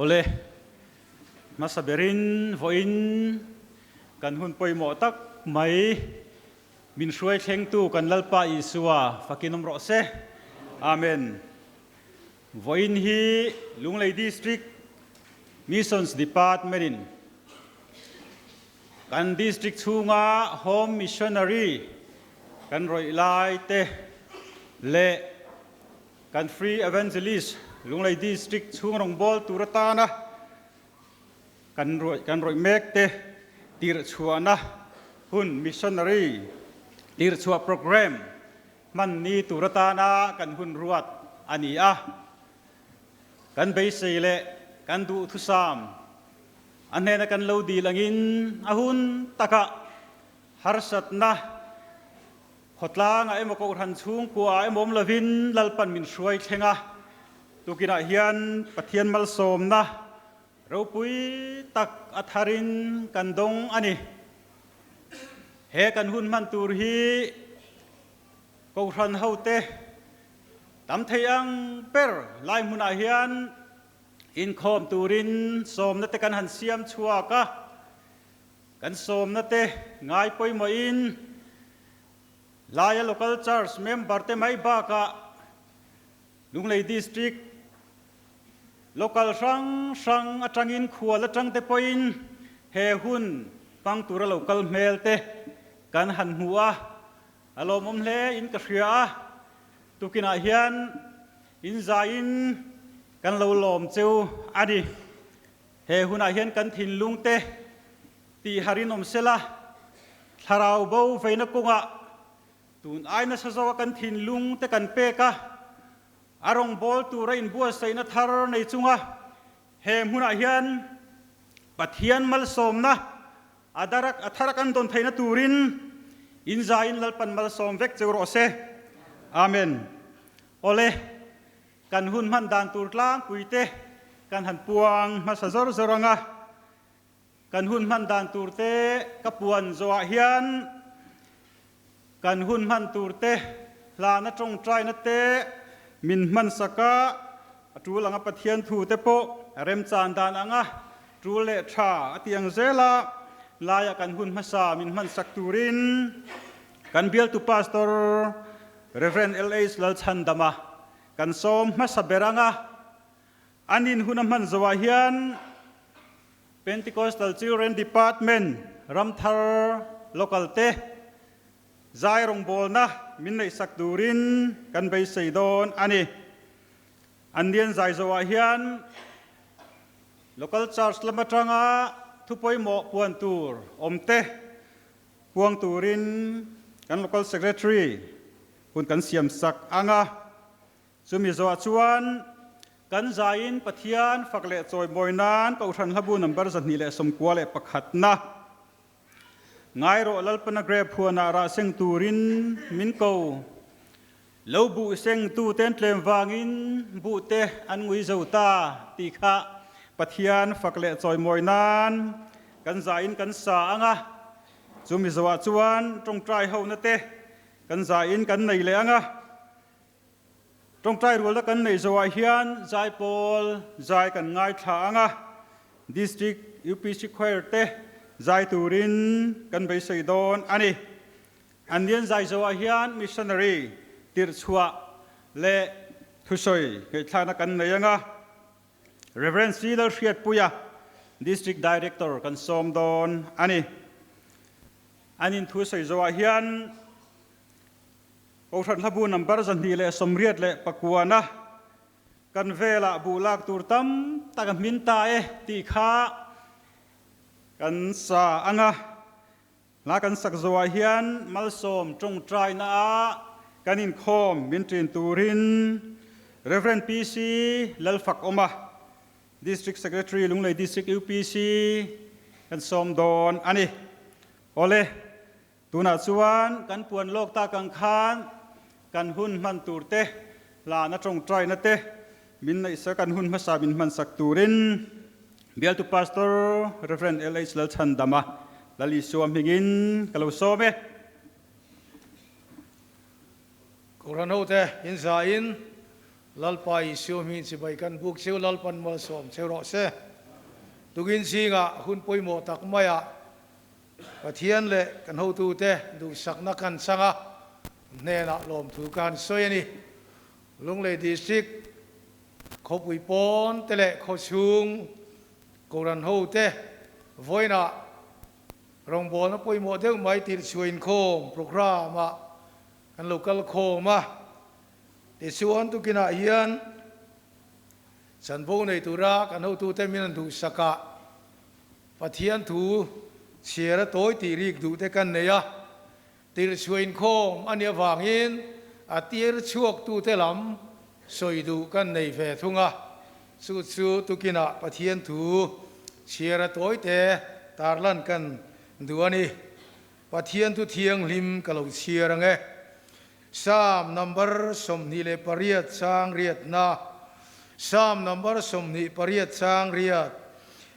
Awle, hmasa berin vawiin kan hun pawimawh tak mai min hruai thlengtu kan Lalpa Isua fakin awm rawh se. Amen. Vawiin hi Lunglei District Missions Department in kan District chhunga Home Missionary kan rawih lai te leh Kan Free Evangelist Lunglei District chhung rawngbâwl tur atana kan kan rawih mek te tirhchhuahna hun Missionary tirhchhuah Programme hman ni tur atana kan hun ruat a ni a. Kan beisei leh kan duhthusam a hnena kan lo dil angin a hun takah harsatna Khawtlangah emaw Kohhran chhungkuaah emaw awm lovin Lalpan min hruai thleng a, tukinah hian Pathian malsawmna ropui tak a tharin kan dawng a ni. He kan hun hman tur hi Kohhran hote tam thei ang ber lai hmunah hian inkhawm turin sawmna te kan han siam chhuak a. Kan sawmna te ngai pawimawhin Laia Local Church member te mai bakah Lunglei District Local hrang hrang atangin khual atang te pawhin he hun hmang tura lo kal hmel te kan han hmu a, a lawmawm hle in ka hria a, tukinah hian inzaiin kan lo lawm cheu a ni. He hunah hian kan thinlung te tih har in awm sela, thlarau bo veina kawngah tun ai nasa zawka kan thinlung te kan pek a, a rawngbâwl tura inbuatsaihna thar nei chunga he hmunah hian Pathian malsawmna a darak a thar kan dawn theihna turin inzaiin Lalpan malsawm vek cheu rawh se. Amen. Awle. Kan hun hman dan tur tlangpui te kan han puang hmasa zawr zawr ang a, kan hun hman dan tur te ka puan zawhah hian kan hun hman tur te hlana tawngtaina te min hman sak a, a tul anga Pathian thu te pawh a remchan dan anga tul leh tha a ti ang zel a, laiah kan hun hmasa min hman sak turin kan bialtu Pastor Rev. LH Lalchhandama Kan sawm hmasa ber anga an in hun a hman zoah hian Pentecostal Children Department ramthar local te zai rawngbawlna min neihsak turin kan beisei dawn a ni. An lian zai zoah hian Local Church lam atanga thu pawimawh puan tur awm te puang turin kan Local Secretary hun kan siam sak ang a, chumi zawh chuan kan zaiin Pathian fak leh chawimawi nan Kohhran Hlabu number 291 na ngai rawh Lalpana Grape huanah rah seng turin min ko. Lo buh seng tu ten tlem vangin buh te an ngui zo ta tih kha Pathian fak leh chawimawi nan kan zaiin kan sa ang a, chumi zawhah chuan tawngtai hona te Kan zaiin kan nei leh ang a, tawngtai rualna kan neih zawhah hian zaipawl zai kan ngaithla ang a, District UPC Choir te zai turin kan beisei dawn a ni. An lian zai zawhah hian Missionary tirhchhuah leh thusawi ngaihthlakna kan nei ang a, Rev. C. Lalhriatpuia District Director kan sawm dawn a ni. An inthu sawi zawhah hian Kohhran Hlabu number 289 kan velah buh lak tur tam tak a hmin ta e tih kha kan sa ang a. Hla kan sak zawhah hian malsawm tawngtaina ah kan inkhawm min ṭin turin Rev. PC Lalfakawma, District Secretary Lunglei District UPC kan sawm dawn a ni. Awle, tunah chuan kan puan lawk tak ang khan kan hun hman tur te, hlana tawngtaina te min neihsak kan hun hmasa min hmansak turin Bialtu Pastor Rev. LH Lalchhandama Lalisua hmingin ka lo sawm e. Kohhran hote inzain. Lalpa Isua hming chibai kan buk cheu Lalpan malsawm cheu rawh se. Tukin zingah hun pawimawh tak maiah Pathian leh kan hotute duhsakna kan chang a, hnenah lawmthu ka han sawi a ni. Lunglei District khawpui pawn te leh khawchhung Kohhran hote vawiinah rawngbawlna pawimawh deuh mai tirchhuah inkhawm programme ah kan lo kal khawm a. Tichuan tukinah hian chanvo nei tura kan hotute min an duhsak ah Pathian thu chhiar a tawi tih rik duh te kan nei a, tirchhuah inkhawm a nih avangin a tir chhuaktute lam sawi duh kan nei ve thung a, chu chu tukinah Pathian thu chhiar a tawi te tarlan kan duh a ni. Pathian thu thianghlim ka lo chhiar ang e. Psalm number 28 chang riatna Psalm number 28 chang riat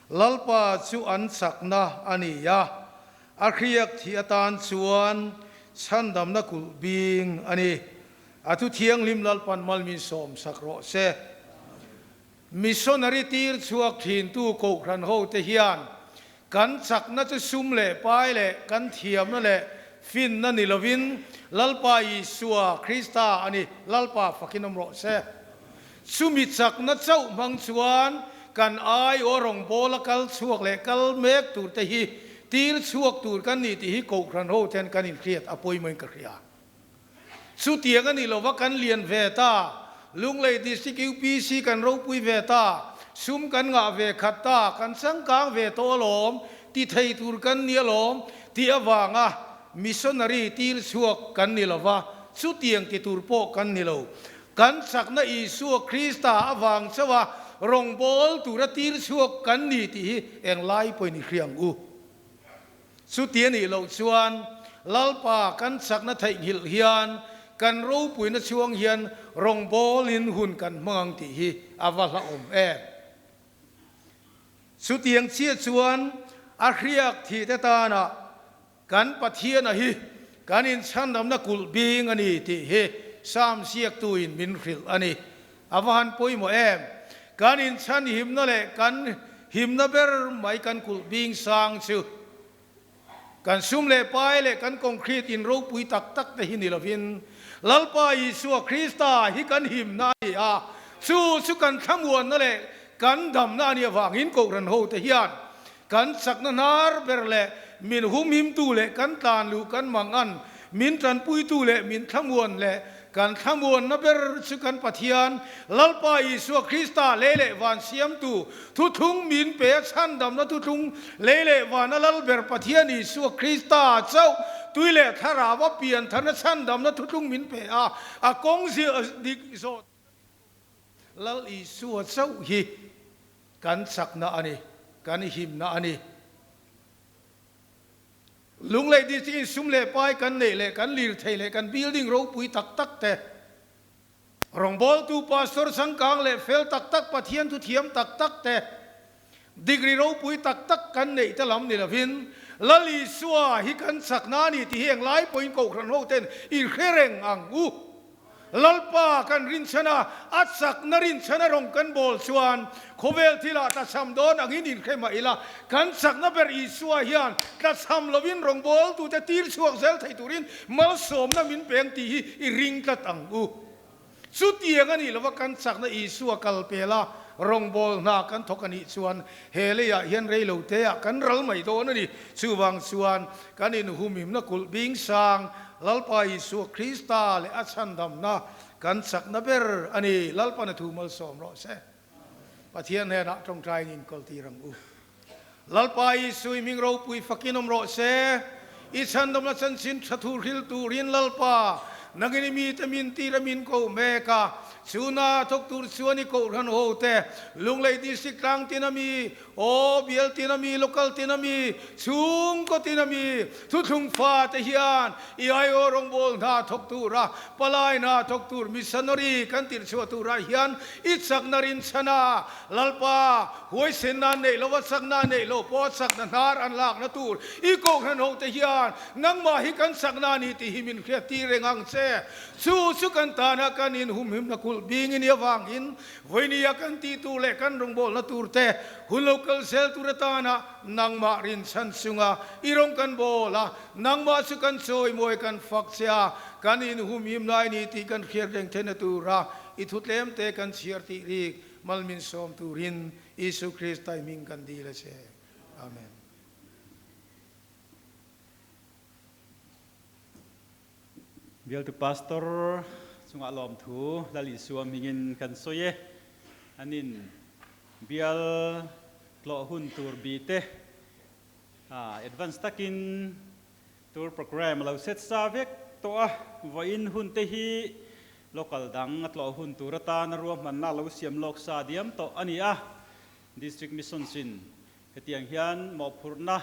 Lalpa chu an chakna a ni a, a hriak thih atan chuan chhandamna kulh bing a ni. A thu thianghlim Lalpan malmin sawmsak rawh se. Missionary tir chhuak thintu Kohhran hote hian kan chakna chu sum leh pai leh kan thiamna leh finna ni lovin Lalpa Isua Krista a ni, Lalpa fakin awm rawh se. Chumi chakna chauh hmang chuan kan aiaw rawngbawla kal chhuak leh kal mek turte hi tir chhuak tur kan ni tih hi Kohhran hoten kan inhriat a pawimawhin ka hria. Chutiang a nih lova kan lian ve ta, Lunglei District UPC kan ropui ve ta, sum kan ngah ve khat ta, kan changkang ve tawh alawm, ti thei tur kan ni alawm tih avanga missionary tir chhuak kan ni lova, chutiang ti tur pawh kan ni lo. Kan chakna Isua Krista avang chauh a rawngbâwl tura tir chhuak kan ni tih hi englai pawhin i hria ang u. Chuti a nih loh chuan Lalpa kan chakna theihnghilh hian kan ropuina chhuang hian rawngbawlin hun kan hmang ang tih hi a va hlauhawm em. Chutiang chiah chuan a hriak thihte tana kan Pathiana hi kan inchhandamna kulh bing a ni tih hi Psalm ziaktuin min hrilh a ni. A va han pawimawh em? Kan inchhan himna leh kan himna ber mai kan kulh bing sang chu kan sum leh pai leh kan concrete in ropui tak tak te hi ni lovin Lalpa Isua Krista hi kan himna a ni a, chu chu kan thlamuanna leh kan damna a nih avangin Kohhran hote hian kan chakna hnar ber leh min humhimtu leh kan tlan luh kan mangan min tanpuitu leh min thlamuan leh Kan thlamuanna ber chu kan Pathian, Lalpa Isua Krista lei leh van siamtu, thuthlung min pe a chhandamna thuthlung lei leh vana lal ber Pathian Isua Krista chauh tui leh thlarau a pian tharna chhandamna thuthlung min pe a, a kawng zir dik zawh Lal Isua chauh hi kan chakna a ni, kan himna a ni. Lunglei District in sum leh pai kan neih leh kan lirthei leh kan building ropui tak tak te, rawngbawltu pastor changkang leh fel tak tak Pathian thu thiam tak tak te, degree ropui tak tak kan neih te lam ni lovin Lal Isua hi kan chakna a ni tih hi englai pawhin Kohhran ho ten i hre reng ang u. Lalpa kan rinchhan a, a chakna rinchhan a rawng kan bawl chuan khawvel thilah tlachham dawn angin inhre mah ila, kan chakna ber Isua hian tlachham lovin rawngbawltute tir chhuak zel thei turin malsawmna min peng tih hi i ring tlat ang u. Chutiang a nih lova kan chakna Isua kal pel a, rawngbâwl hna kan thawk a nih chuan he leiah hian rei lo teah kan ral mai dawn a ni. Chuvang chuan kan inhumhimna kulh bing sang Lalpa Isua Krista leh a chhandamna kan chakna ber a ni. Lalpan a thu malsawm rawh se. Pathian hnenah tawngtaiin inkawl tir ang u. Lalpa Isui hming ropui fakin awm rawh se. I chhandamna chanchin tha thu hril turin Lalpa, nangin i mite min tir a min ko mek a, chuna thawk tur chuan i Kohhran hote, Lunglei District tlang tin a mi, Aw, bial tin a mi, local tin a mi, chhungkaw tin a mi, thuthlung fate hian i aiaw rawngbâwl hna thawk tura, palai hna thawk tur, missionary kan tirhchhuah turah hian i chakna rinchhan a, Lalpa, huaisenna an neih lo, a chakna an neih lo pawh a chakna hnar an lakna tur i Kohhran hote hian nangmah hi kan chakna a ni tih hi min hriattir reng ang che. Chu chu kan tana kan inhumhimna. kulh bing i nih avangin vawinia kan tih tur leh kan rawngbawlna tur te hun lo kal zel tur atana nangmah rinchhan chunga i rawng kan bawl a, nangmah chu kan chawimawi kan fak che a, kan inhumhim lai ni tih kan hriat reng theihna tura i thu tlem te kan chhiar tih rik malmin sawm turin Isu Krista i hming kan dil a che. Amen. Bialtu Pastor chungah lawmthu Lal Isua hmingin kan sawi e. Anin bial tlawh hun tur bi te advance takin tour program a lo set sa vek tawh a. Vawiin hun te hi local dang a tlawh hun tur atana ruahmanna a lo siam lawk sa diam tawh a ni a. District Missions in hetiang hian mawhphurhna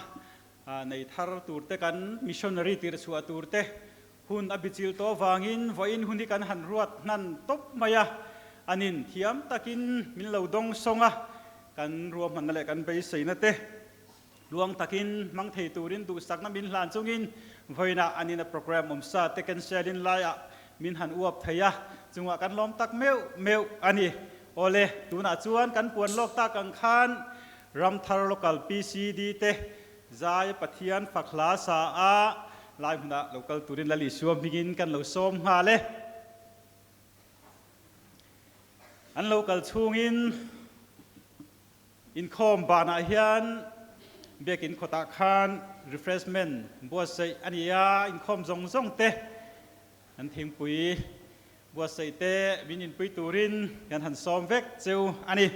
Nei thar tur te kan missionary tirh chhuah tur te hun a bichil tawh avangin vawiin hun hi kan han ruat hnan tawp mai a, anin thiam takin min lo dawng sawng a, kan ruahmanna leh kan beiseina te luang takin hmang thei turin duhsakna min hlan chungin vawiinah anin a program awmsa te cancel in laiah min han uap thei a, chungah kan lawm tak meuh meuh a ni. Awle, tunah chuan kan puan lawk tak ang khan Ramthar Local PCD te Zai Pathian fak hla sa a lai hmunah lo kal turin Lal Isua hmingin kan lo sawm nghal e. An lo kal chhungin inkhawm banah hian biakin khawtah khan refreshment buatsaih a ni a, inkhawm zawng zawng te an thingpui buatsaih te min inpui turin kan han sawm vek cheu a ni.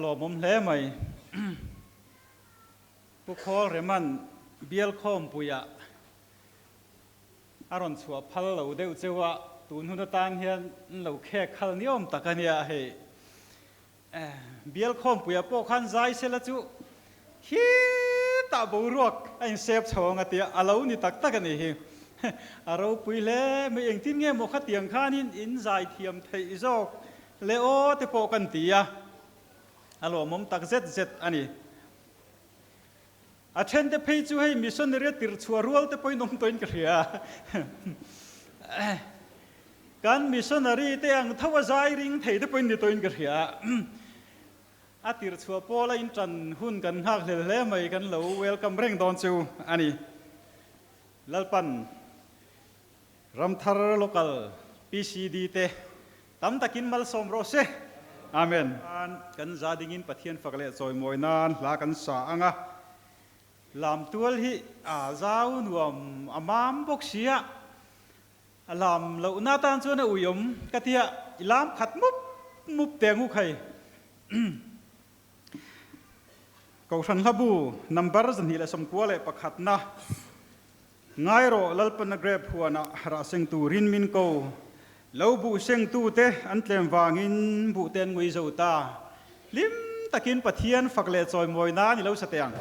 lawmawm hle mai. Pu Khawl Reman bial khawmpuiah a rawn chhuah phal lo deuh cheu a, tun hun atan hian an lo khek khal niawm tak a nia hei. Bial khawmpuiah pawh khan zai sela chu khitah boruak a insep chho ang a tia, a lo ni tak tak a nih hi. A ropui hle mai, engtin nge maw khatiang khanin in zai thiam theih zawk le aw te pawh kan ti a, a lawmawm tak zet zet a ni. A then te phei chu hei missionary a tirh chhuah rual te pawhin awm tawhin ka hria. Kan missionary te ang tho a zai ring thei te pawhin ni tawhin ka hria. A tirh chhuah pawl a intan hun kan nghak hlel hle mai kan lo welcome reng dawn chu a ni. Lalpan Ramthar Local PCD te tam takin malsawm rawh se. Amen. Kan za dingin Pathian fak leh chawimawi nan hla kan sa ang a, lam tual hi a zau nuam a mam bawk si a, a lam lohna atan chuan a uiawm ka ti a, i lam khat mup mup teh ang u khai. Kohhran hlabu number 291 na. Ngai rawh, Lalpana grep huanah rah seng turin min ko. Lo buh sengtute an tlem vangin buhte an ngui zo ta. Hlim takin Pathian fak leh chawimawi nan i lo sa teh ang.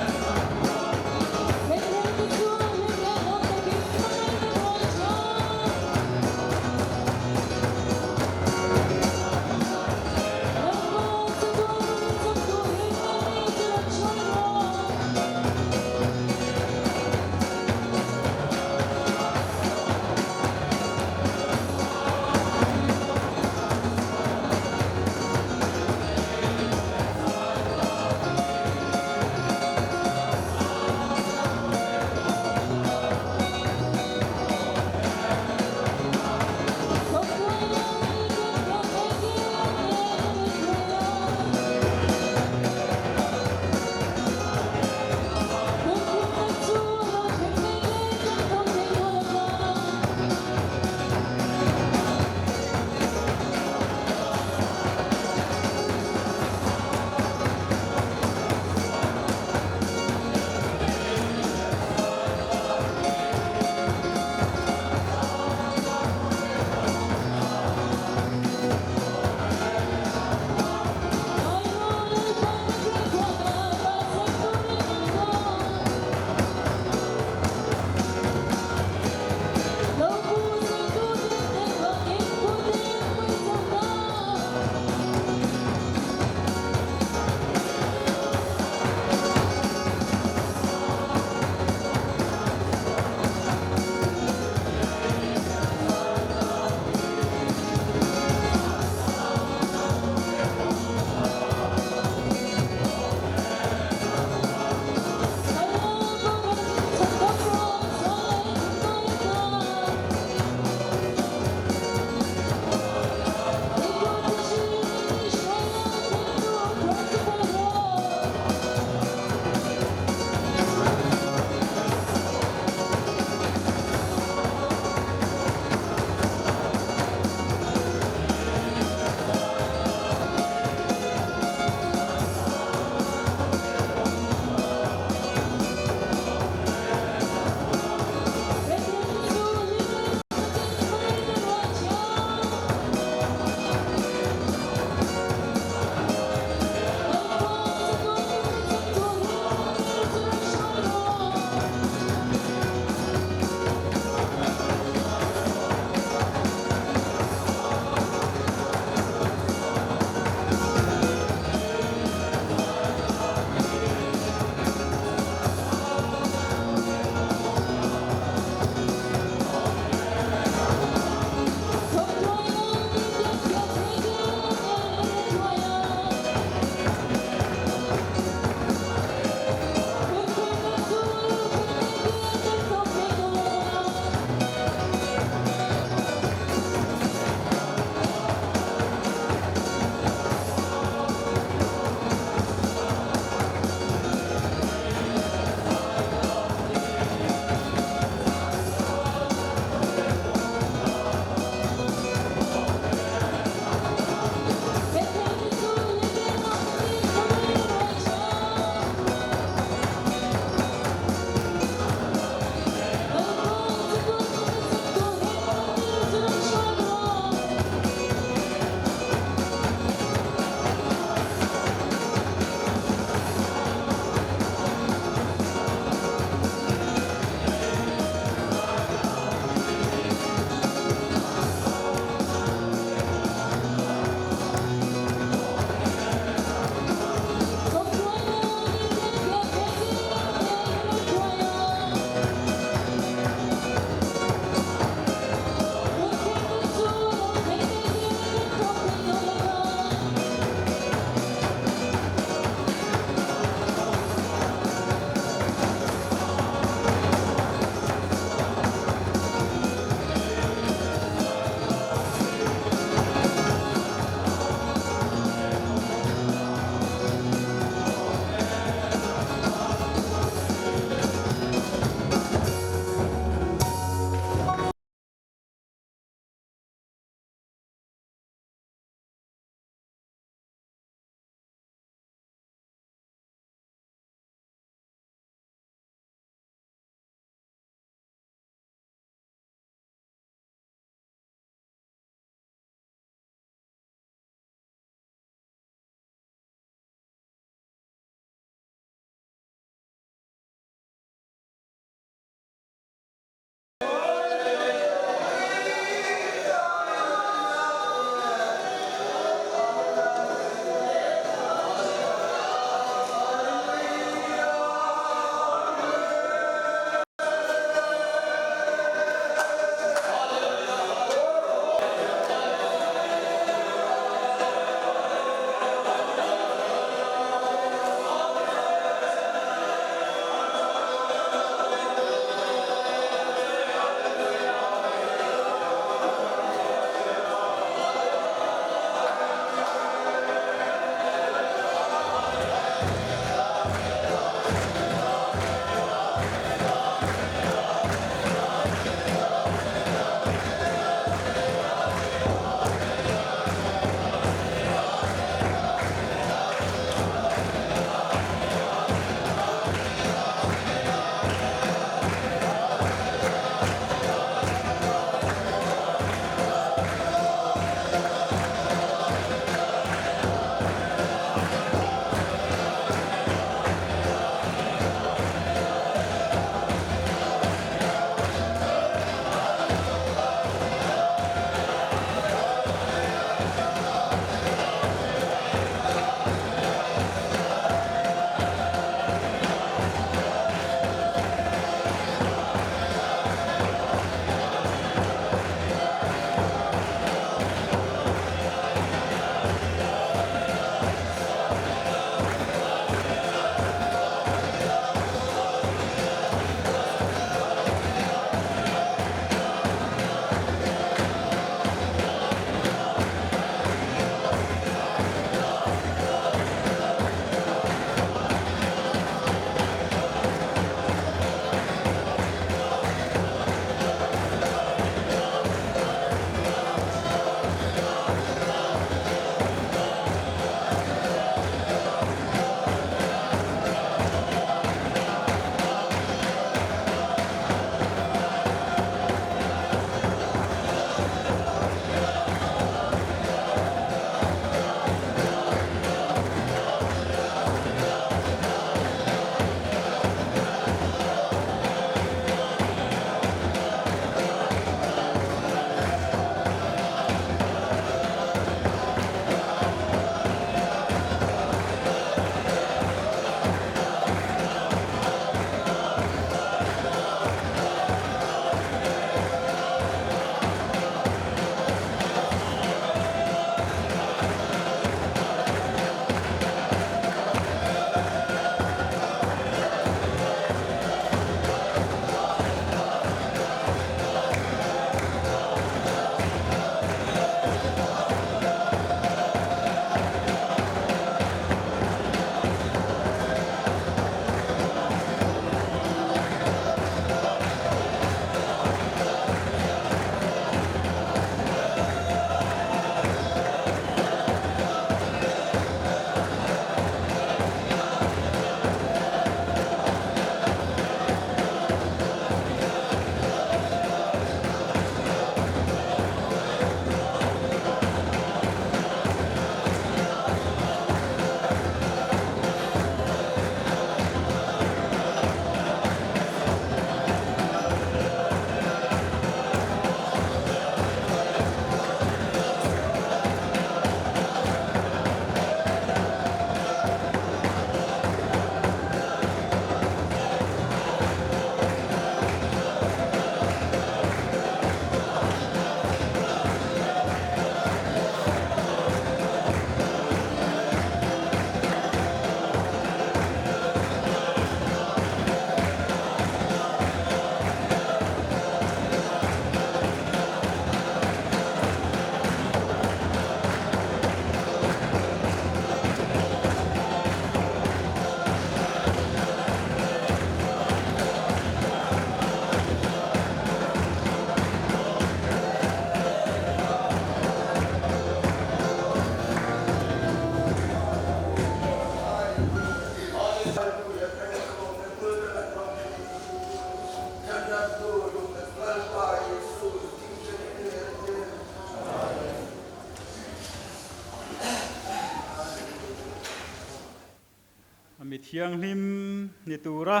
Mi thianghlim ni tura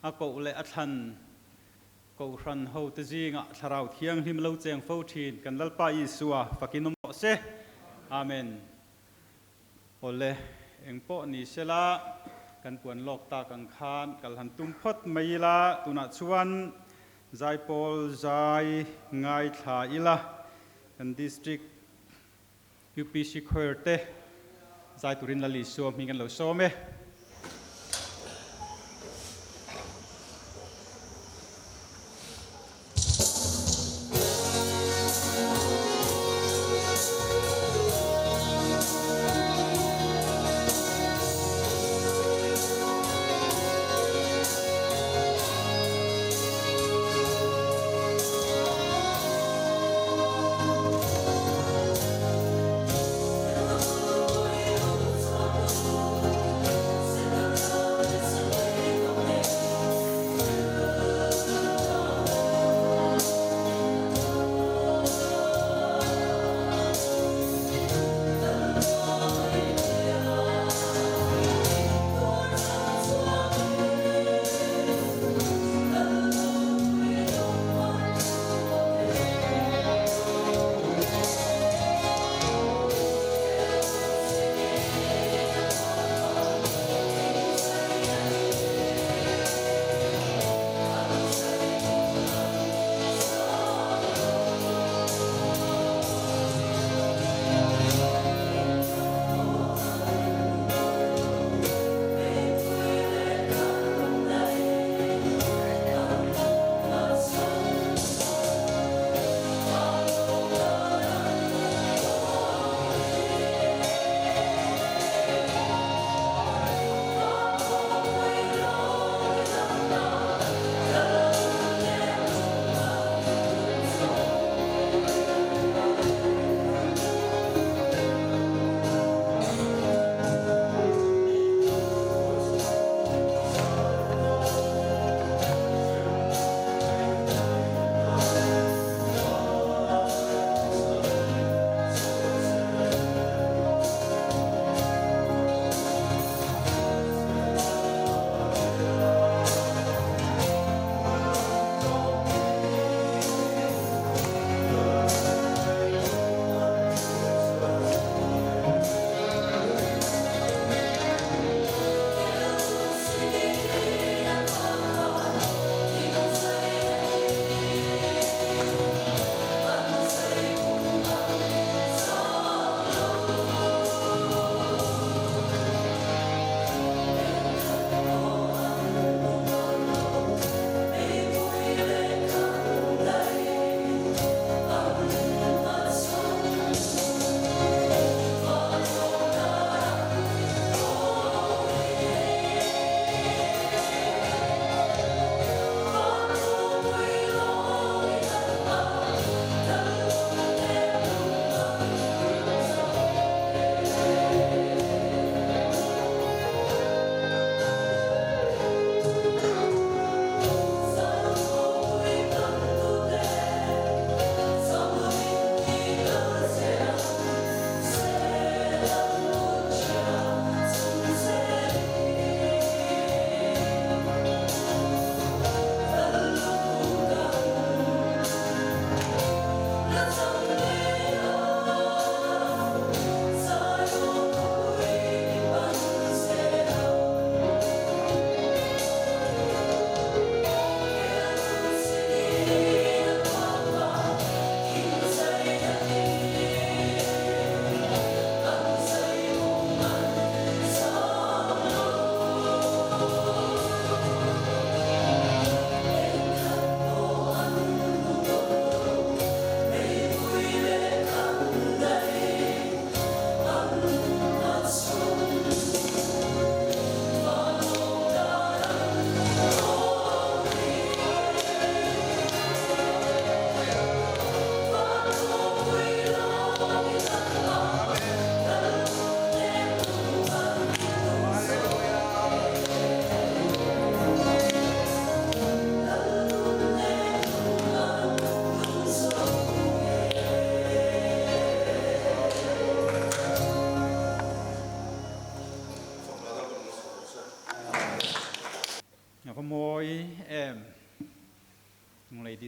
a koh leh a thlan Kohhran hote zingah Thlarau Thianghlim lo cheng fo thin kan Lalpa Isua fakin awm rawh se. Amen. Awle, engpawh ni sela kan puan lawk tak ang khan kal han tum phawt mai ila, tunah chuan Zaipawl zai ngaithla ila kan District UPC Choir te zai turin Lal Isua hming kan lo sawm e.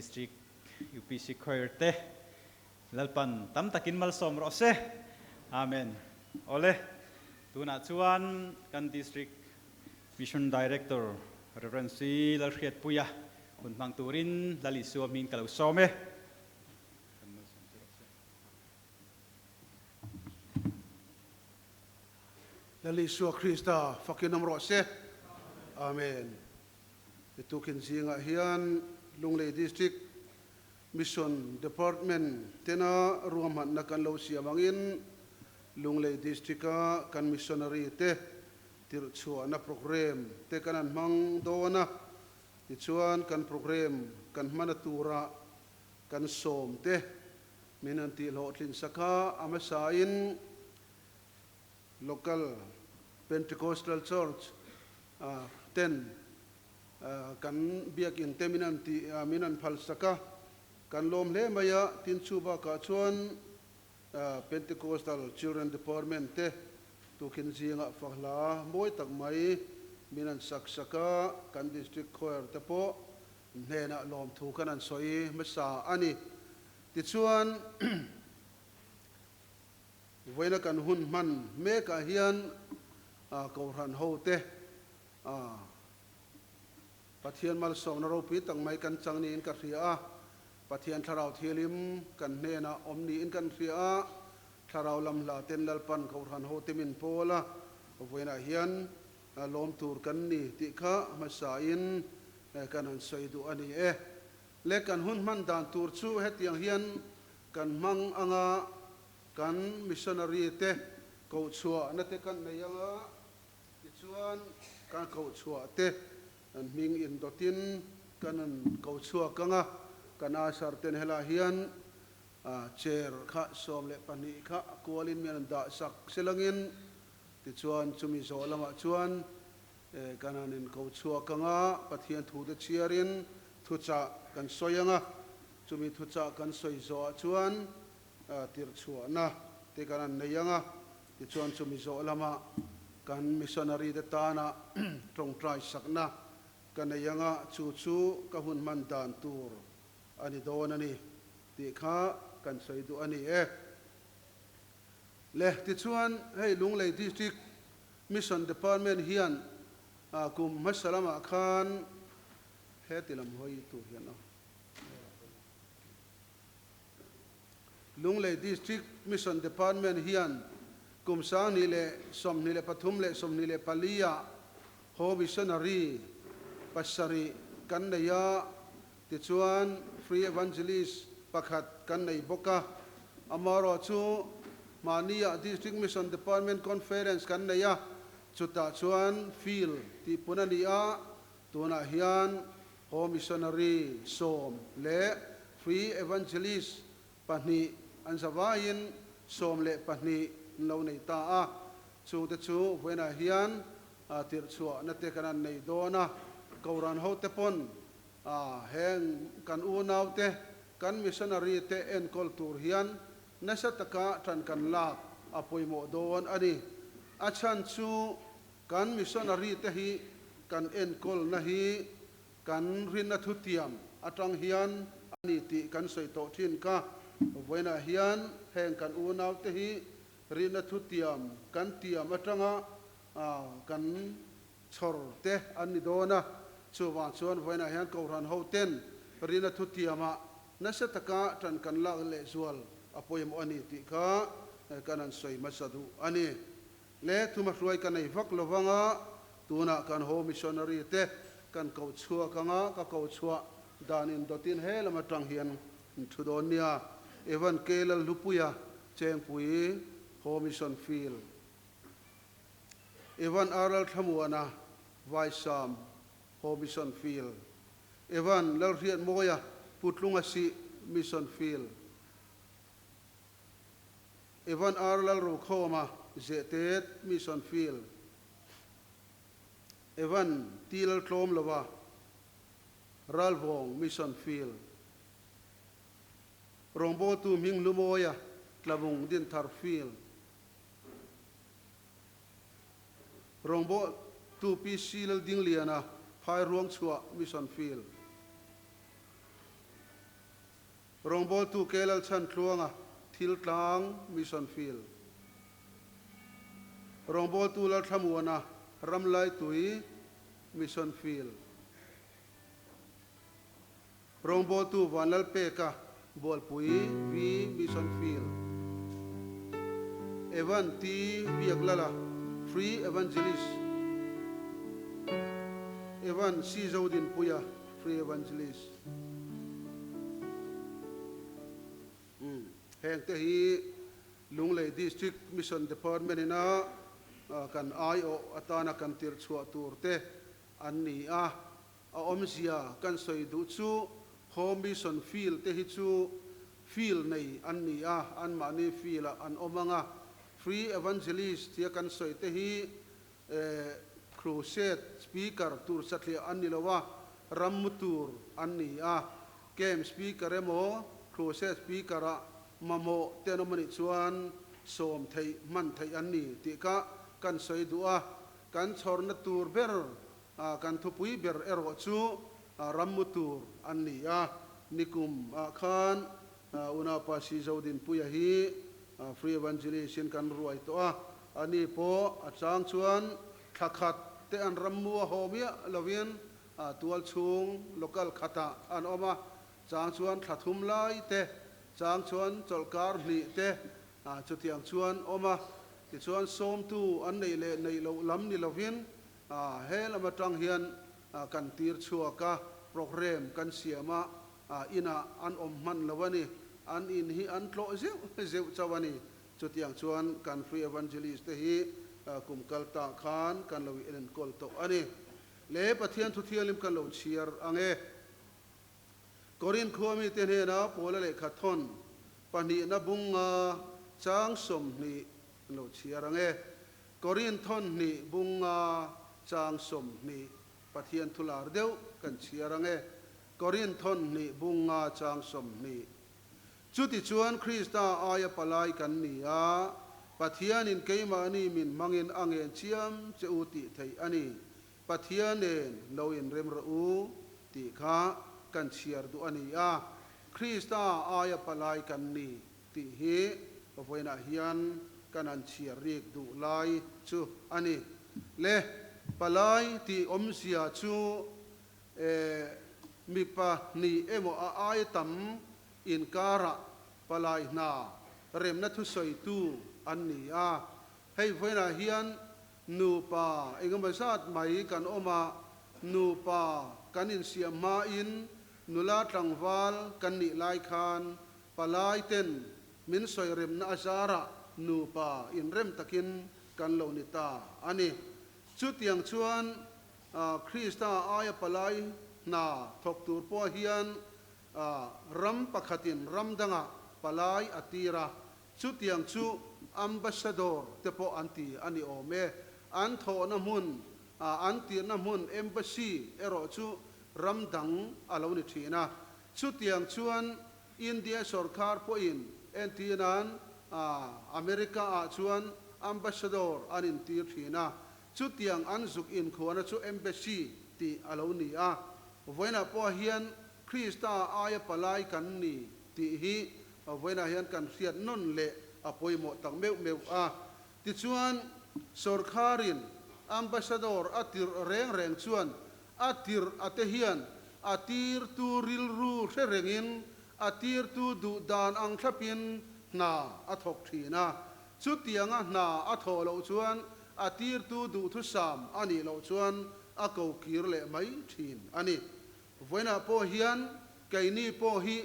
District UPC Choir te Lalpan tam takin malsawm rawh se. Amen. Awle, tunah chuan kan District Mission Director Rev. C. Lalhriatpuia hun hmang turin Lal Isua hming ka lo sawm e. Kan malsawm che rawh se. Lal Isua Krista fakin awm rawh se. Amen. Tukin zingah hian Lunglei District Mission Department tena ruahmanna kan lo siam angin Lunglei District-a kan missionary te tirhchhuahna programme te kan han hmang dawn a, tichuan kan programme kan hmana tura kan sawm te min han tih hlawhtlin sak a, a hmasain Local Pentecostal Church ten kan biakin te min an tih min an phal sak a, kan lawm hle mai a, tin chu bakah chuan Pentecostal Children Department te tukin zingah fahla mawi tak mai min an sak sak a, kan District Choir te pawh hnenah lawmthu kan an sawi hmasa a ni. Tichuan. Vawiina kan hun hman mekah hian Kohhran hote Pathian malsawmna ropui tak mai kan chang niin ka hria a, Pathian Thlarau Thialim kan hnenah awm niin kan hria a, Thlarau lam hla ten Lalpan Kohhran hote min pawl a, vawiinah hian lawm tur kan ni tih kha hmasain kan han sawi duh a ni e. Le kan hun hman dan tur chu hetiang hian kan hmang anga kan missionary te kohchhuahna te kan nei anga tichuan kan kohchhuah te an hming indawtin kan an kohchhuak anga kan usher ten helaiah hian chair kha 12 kha a kualin mi an dah sak selangin tichuan chumi zawh lamah chuan Kan han inko chhuak ang a, Pathian thute chhiarin thuchah kan sawi ang a, chumi thuchah kan sawi zawhah chuan tirhchhuahna te kan han nei ang a, tichuan chumi zawh lamah kan missionary te tana tawngtai sakna ka nei ang a, chu chu ka hun hman dan tur a ni dawn a ni tih kha kan sawi duh a ni e. Le, tichuan hei Lunglei District Mission Department hian kum hmasa lamah khan heti lam hawi tur hian a Lunglei District Mission Department hian kum 2023 leh 24 ah haw missionary pasarih kan nei a, tichuan Free Evangelist pakhat kan nei bawk a. Amaherawhchu, mahniah District Mission Department Conference kan nei a, chutah chuan field tih pun a ni a, tunah hian haw missionary sawm leh Free Evangelist pahnih an zavaiin 12 an lo nei ta a, chungte chu vawiinah hian tirhchhuahna te kan han nei dawn a, Kohhran hote pawn heng kan unaute Kan missionary te enkawl tur hian nasa taka ṭan kan lak a pawimawh dawn a ni. A chhan chu kan missionary te hi kan enkawlna hi kan rinna thutiam aṭang hian a ni tih kan sawi tawh ṭhin kha. Vawiinah hian heng kan unau te hi rinna thutiam kan tiam aṭanga kan chhawr te an ni dawn a, chuvang chuan vawiinah hian Kohhran ho ten rina thutiamah nasa taka ṭan kan lak lehzual a pawimawh a ni tih kha kan han sawi hmasa duh a ni. Le thuma hruai ka nei vak lo vanga tunah kan ho missionary te kan ko chhuak anga ka ko chhuah dan indawtin he lam aṭang hian in thu dawn nia. Evan K. Lalhlupuia Chengpui Ho Mission Field. Evan Aral Thlamuana, Vaisam, Ho Mission Field. Evan Lalhriatmawia, Putlunga Sih Mission Field. Evan R. Lalrokhawma, Zehtet Mission Field. Evan T. Laltlawmlova, Ralvawng Mission Field. Rawngbawltu Hminglumawia, Tlabung Dinthar Field. Rawngbawh tu PC Laldingliana phai ruang chhuah Mission Field. Rawngbawltu K Lalchhantluanga, Thiltlang Mission Field. Rawngbawltu Lalthlamuana, Ramlaitui Mission Field. Rawngbawltu Vanlalpeka, Bualpui V Mission Field. Evan T Biaklala, Free Evangelist. Evan C Zodinpuia, Free Evangelist. Hengte hi Lunglei District Mission Department ina kan aiawh atana kan tirh chhuah tur te an ni a. A awmzia kan sawi duh chu Home Mission Field te hi chu field nei an ni a, anmahni field ah an awm ang a. Free Evangelist tia kan sawi te hi Crusade Speaker tur satliah an ni lo a, rammu tur an ni a. Camp Speaker emaw Crusade Speaker ah mamawh te an awm a nih chuan sawm theih hman theih an ni tih kha kan sawi duh a. Kan chhawrna tur ber Kan thupui ber erawh chu rammu tur an ni a, nikum ah khan Unaupa Si Zodinpuia hi Free Evangelist in kan ruai tawh a, ani pawh a chang chuan thla khat te an rammu a haw miah lovin tual chhung local khatah an awm a, chang chuan thla thum lai te, chang chuan chawlhkar hnih te chutiang chuan awm a, tichuan sawmtu an neih leh neih loh lam ni lovin He lam atang hian kan tir chhuak a, programme kan siam a, inah an awm hman lo a ni. An in hi an tlawh zeuh zeuh chauh a ni. Chutiang chuan kan Free Evangelist te hi kum kal ta khan kan lo enkawl tawh a ni. Le Pathian thu thianghlim kan lo chhiar ang e. Korinth khua mite hnena Paula lehkha thawn pahnihna bunga chang 20 kan lo chhiar ang e. Korinth thawn hnih bunga chang 20 Pathian thu lar deuh kan chhiar ang e. Korinth thawn hnih bunga chang 20 Chutichuan Krista aia palai kan ni a, Pathianin keimahni min hmangin a ngen chiam che u tih theih a ni. Pathian nen lo inrem rawh u tih kha kan chhiar duh a ni a, Krista aia palai kan ni tih hi vawiinah hian kan han chhiar rik duh lai chu a ni. Le, palai tih awmzia chu e, mipa hnih emaw a aia tam inkarah palai hna remna thusawitu an ni a. Hei vawiinah hian nupa engemaw zat mai kan awm a, nupa kan insiam hmain nula tlangval kan nih lai khan Palai ten min sawi remna a zarah nupa inrem takin kan lo ni ta a ni. Chutiang chuan Krista aia palai hna thawk tur pawh hian ram pakhatin ram dangah palai a tir a, chutiang chu ambassador te pawh an ti a ni awm e. An thawhna hmun, an tirhna hmun embassy erawh chu ram dang a lo ni thin a. Chutiang chuan India sawrkar pawhin entirnan America ah chuan Ambassador an intir thin a, chutiang an zuk inkhuana chu Embassy tih a lo ni a. Vawiinah pawh hian Krista aia palai kan ni tih hi vawiinah hian kan hriat nawn leh a pawimawh tak meuh meuh a. Tichuan sawrkharin Ambassador a tirh reng reng chuan A tirh a te hian a tirtu rilru hre rengin a tirtu duh dan ang thlapin hna a thawk thin a. Chutianga hna a thawh loh chuan a tirtu duhthusam a nih loh chuan a ko kir leh mai thin a ni. Vawiinah pawh hian keini pawh hi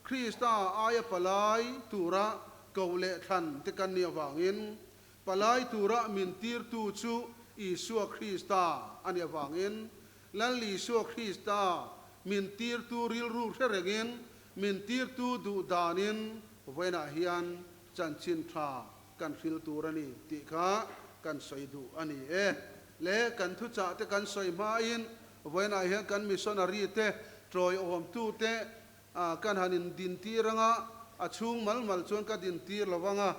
Krista aia palai tura koh leh thlan te kan nih avangin Palai tura min tirtu chu Isua Krista a nih avangin, Lal Isua Krista min tirtu rilru hre rengin, min tirtu duh danin vawiinah hian chanchin tha kan hril tur a ni tih kha kan sawi duh a ni e. Le kan thuchah te kan sawi hmain vawiinah hian kan missionary te, tawiawmtute Kan han in din tir anga, a chhung mal mal chuan ka din tir lo vang a,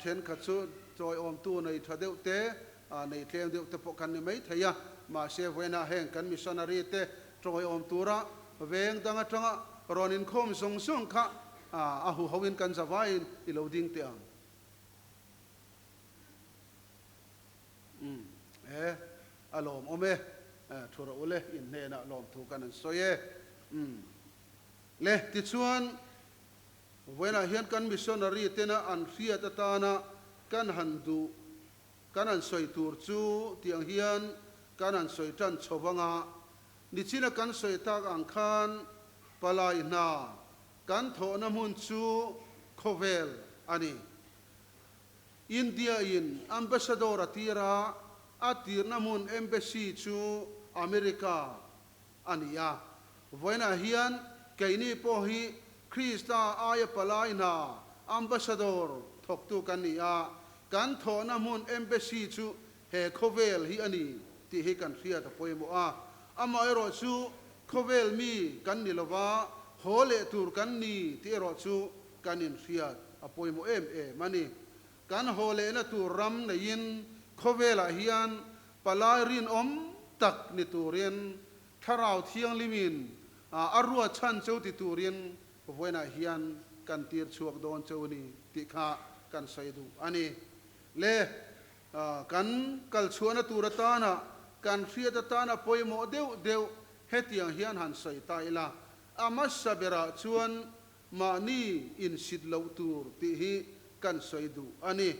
thenkhat chu chawiawmtu nei tha deuh te, nei tlem deuh te pawh kan ni mai thei a, mahse vawiinah heng kan missionary te chawiawm tura veng dang atanga rawn inkhawm zawng zawng kha A huho in kan zavaiin i lo ding teh ang. Umm e, a lawmawm e, thu rawh u le, in hnenah lawmthu kan an sawi e. Umm le, tichuan vawiinah hian kan missionary tena an hriat atana kan han duh, kan han sawi tur chu tiang hian kan han sawi tan chho vanga, nichina kan sawi tak ang khan palai hna kan thawhna hmun chu khawvel a ni. India in Ambassador a tir a, a tirna hmun Embassy chu America a ni a. Vawiinah hian keini pawh hi Krista aia palai hna Ambassador thawktu kan ni a, kan thawhna hmun Embassy chu he khawvel hi a ni tih hi kan hriat a pawimawh a. Amaherawh chu khawvel mi kan ni lova, haw leh tur kan ni tih erawh chu kan inhriat a pawimawh em em a ni. Kan haw lehna tur ram neiin khawvelah hian palai rinawm tak ni turin Thlarau Thianghlimin a ruat chhan cheu ti turin vawiinah hian kan tir chhuak dawn cheu a ni tih kha kan sawi duh a ni. Le, kan kal chhuahna tur atana kan hriat atana pawimawh deuh deuh hetiang hian han sawi ta ila, a hmasa berah chuan Mahni insit loh tur tih hi kan sawi duh a ni.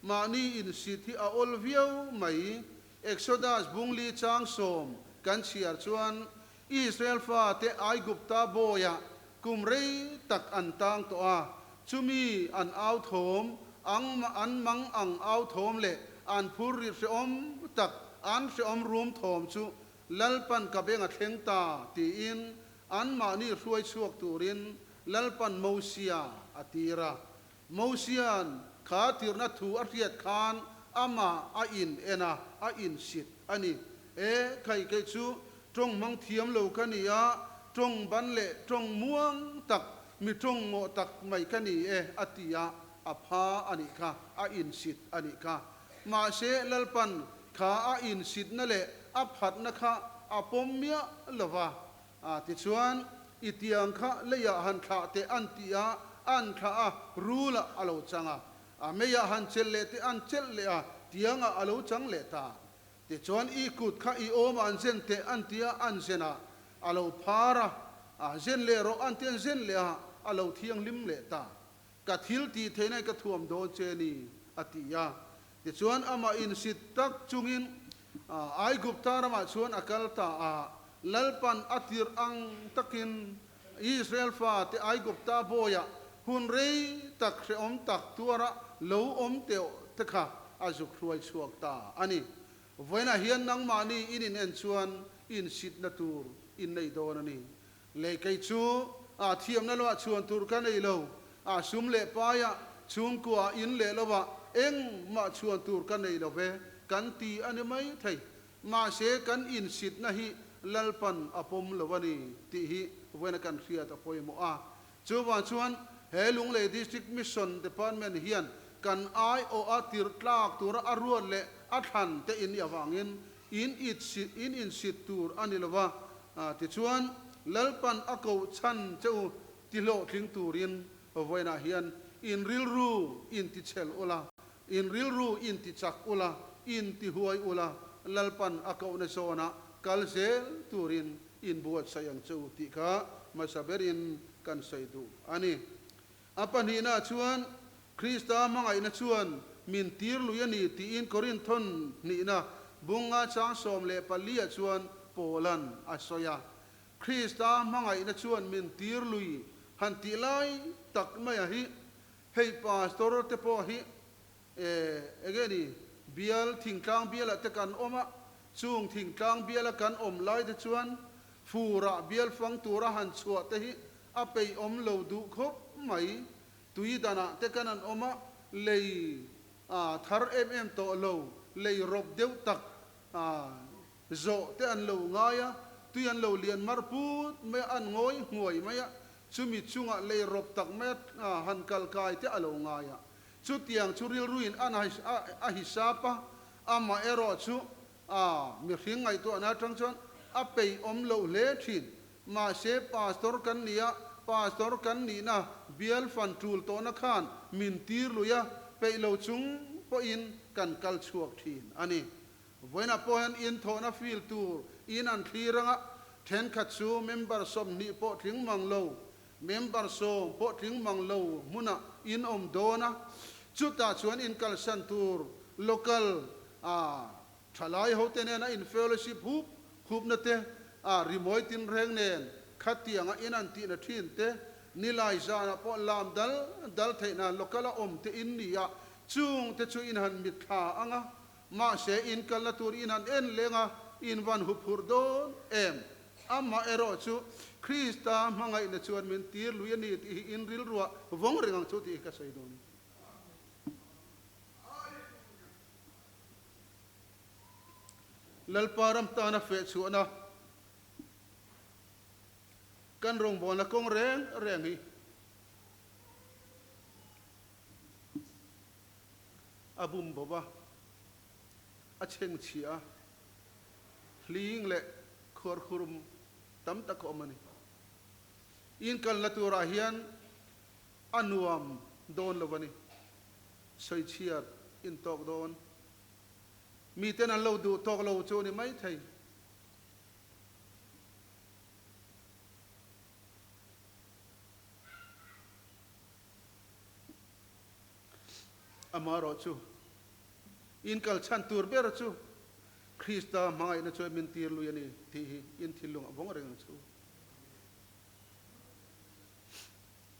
Mahni insit hi a awl viau mai. Exodus bungli chang sawm kan chhiar chuan Israel fate Aigupta bawiah kum rei tak an tang tawh a, chumi an au thawm, ang an mang ang au thawm leh an phur ri hrehawm tak an hrehawm rum thawm chu Lalpan ka beng a thleng ta tiin Anmahni hruai chhuak turin Lalpan Mosia a tir a. Mosia'n kha tirhna thu a hriat khan amah a in en a, a insit a ni. E, khai kei chu tawng hmang thiam lo ka ni a, tawng ban leh tawng muang tak, mi tawng mawh tak mai ka ni e, a ti a, a pha a nih kha, a insit a nih kha. Mahse, Lalpan kha a insitna leh a phatna kha a pawm miah lo va. A tichuan, i tiang kha leiah han thlah teh an ti a, an thlah a, rulah a lo chang a. A meiah han chelh leh teh an chelh leh a, tiangah a lo chang leh ta. Tichuan, i kut kha i awmah an zen teh an ti a, an zen a, a lo phar a. A zen leh rawh an ti an zen leh a, a lo thianghlim leh ta. Ka thil tih theihna i ka thuam dawn che ni, a ti a. Tichuan, amah insit tak chungin Aigupta ramah chuan a kal ta a. Lalpan a tirh ang takin Israel fate Aigupta bawiah hun rei tak hrehawm tak tuara lo awm teuh te kha a zuk hruai chhuak ta a ni. Vawiinah hian nangmahni in in en chuan insitna tur in nei dawn a ni. Lei kei chu a thiamna lamah chhuan tur ka nei lo, a sum leh paia chhungkua in leh lovah engmah chhuan tur ka nei lo ve kan ti a ni mai thei. Mahse kan insitna hi Lalpan a pawm lo a ni tih hi vawiina kan hriat a pawimawh a. Chuvang chuan he Lunglei District Mission Department hian kan aiawha tirh tlak tura a ruat leh a thlan te in nih avangin in in insit tur a ni lo va, Tichuan, Lalpan a koh chhan che u ti hlawhtling turin vawiinah hian in rilru in ti chhel ula, in rilru in ti chak ula, in ti huai ula, Lalpan a kohna zawnah kal zel turin in buatsaih ang che u tih kha hmasa berin kan sawi duh a ni. A pahnihnaah chuan, Krista hmangaihna chuan min tir lui a ni tiin Korinthon hnihna bunga chang 14 ah chuan Paula'n a sawi a. Krista hmangaihna chuan min tir lui han tih lai tak maia hi hei pastor te pawh hi enge ni bial thingtlang bialah te kan awm a, chung thingtlang biala kan awm lai te chuan furah bial fang tura han chhuah te hi A peih awm lo duh khawp mai. Tui danah te kan an awm a, lei a thar em em tawh lo, lei rawp deuh tak a zawh te an lo ngai a, tui an lo lian mar put mai a, an ngawi nghuai mai a, chumi chungah lei rawp tak mai a han kal kai te a lo ngai a. Chutiang chu rilruin an a hisap a, amaherawh chu a mihring ngaihtuahna atang chuan a peih awm loh hle thin. Mahse, Pastor kan ni a, Pastor kan nihna bial fan tul tawhna khan min tir lui a, peih lo chung pawhin kan kal chhuak thin a ni. Vawiinah pawh hian inthawhna feel tur in an thlir anga thenkhat chu member 20 pawh tling mang lo, member 10 pawh tling mang lo hmunah in awm dawn a, chutah chuan in kalsan tur local a thalai hote nena in fellowship hup hupna te, a rimawi tinreng nen khatianga in an tihna thin te, nilai zanah pawh lam dal dal theihna local a awm te in ni a, chung te chu in han mitthla anga Mahse, in kalna tur in han en leng a, in van huphurh dawn em? Amaherawh chu, Krista hmangaihna chuan min tir lui a ni tih hi in rilruah vawng reng ang chu tih hi ka sawi dawn. Lalpa ram tana fehchhuahna kan rawngbawlna kawng reng reng hi. A bum bawp a, a chheng chhia a, hling leh khuarkhurum tam tak a awm a ni. In kalna turah hian a nuam dawn lo a ni. Sawichhiat in tawk dawn. Miten an lo duh tawk lo chu a ni maithei. Amaherawh chu, in kal chhan tur ber chu Krista hmangaihna chuan min tir lui a ni tih hi in thinlung a vawng reng ang chu.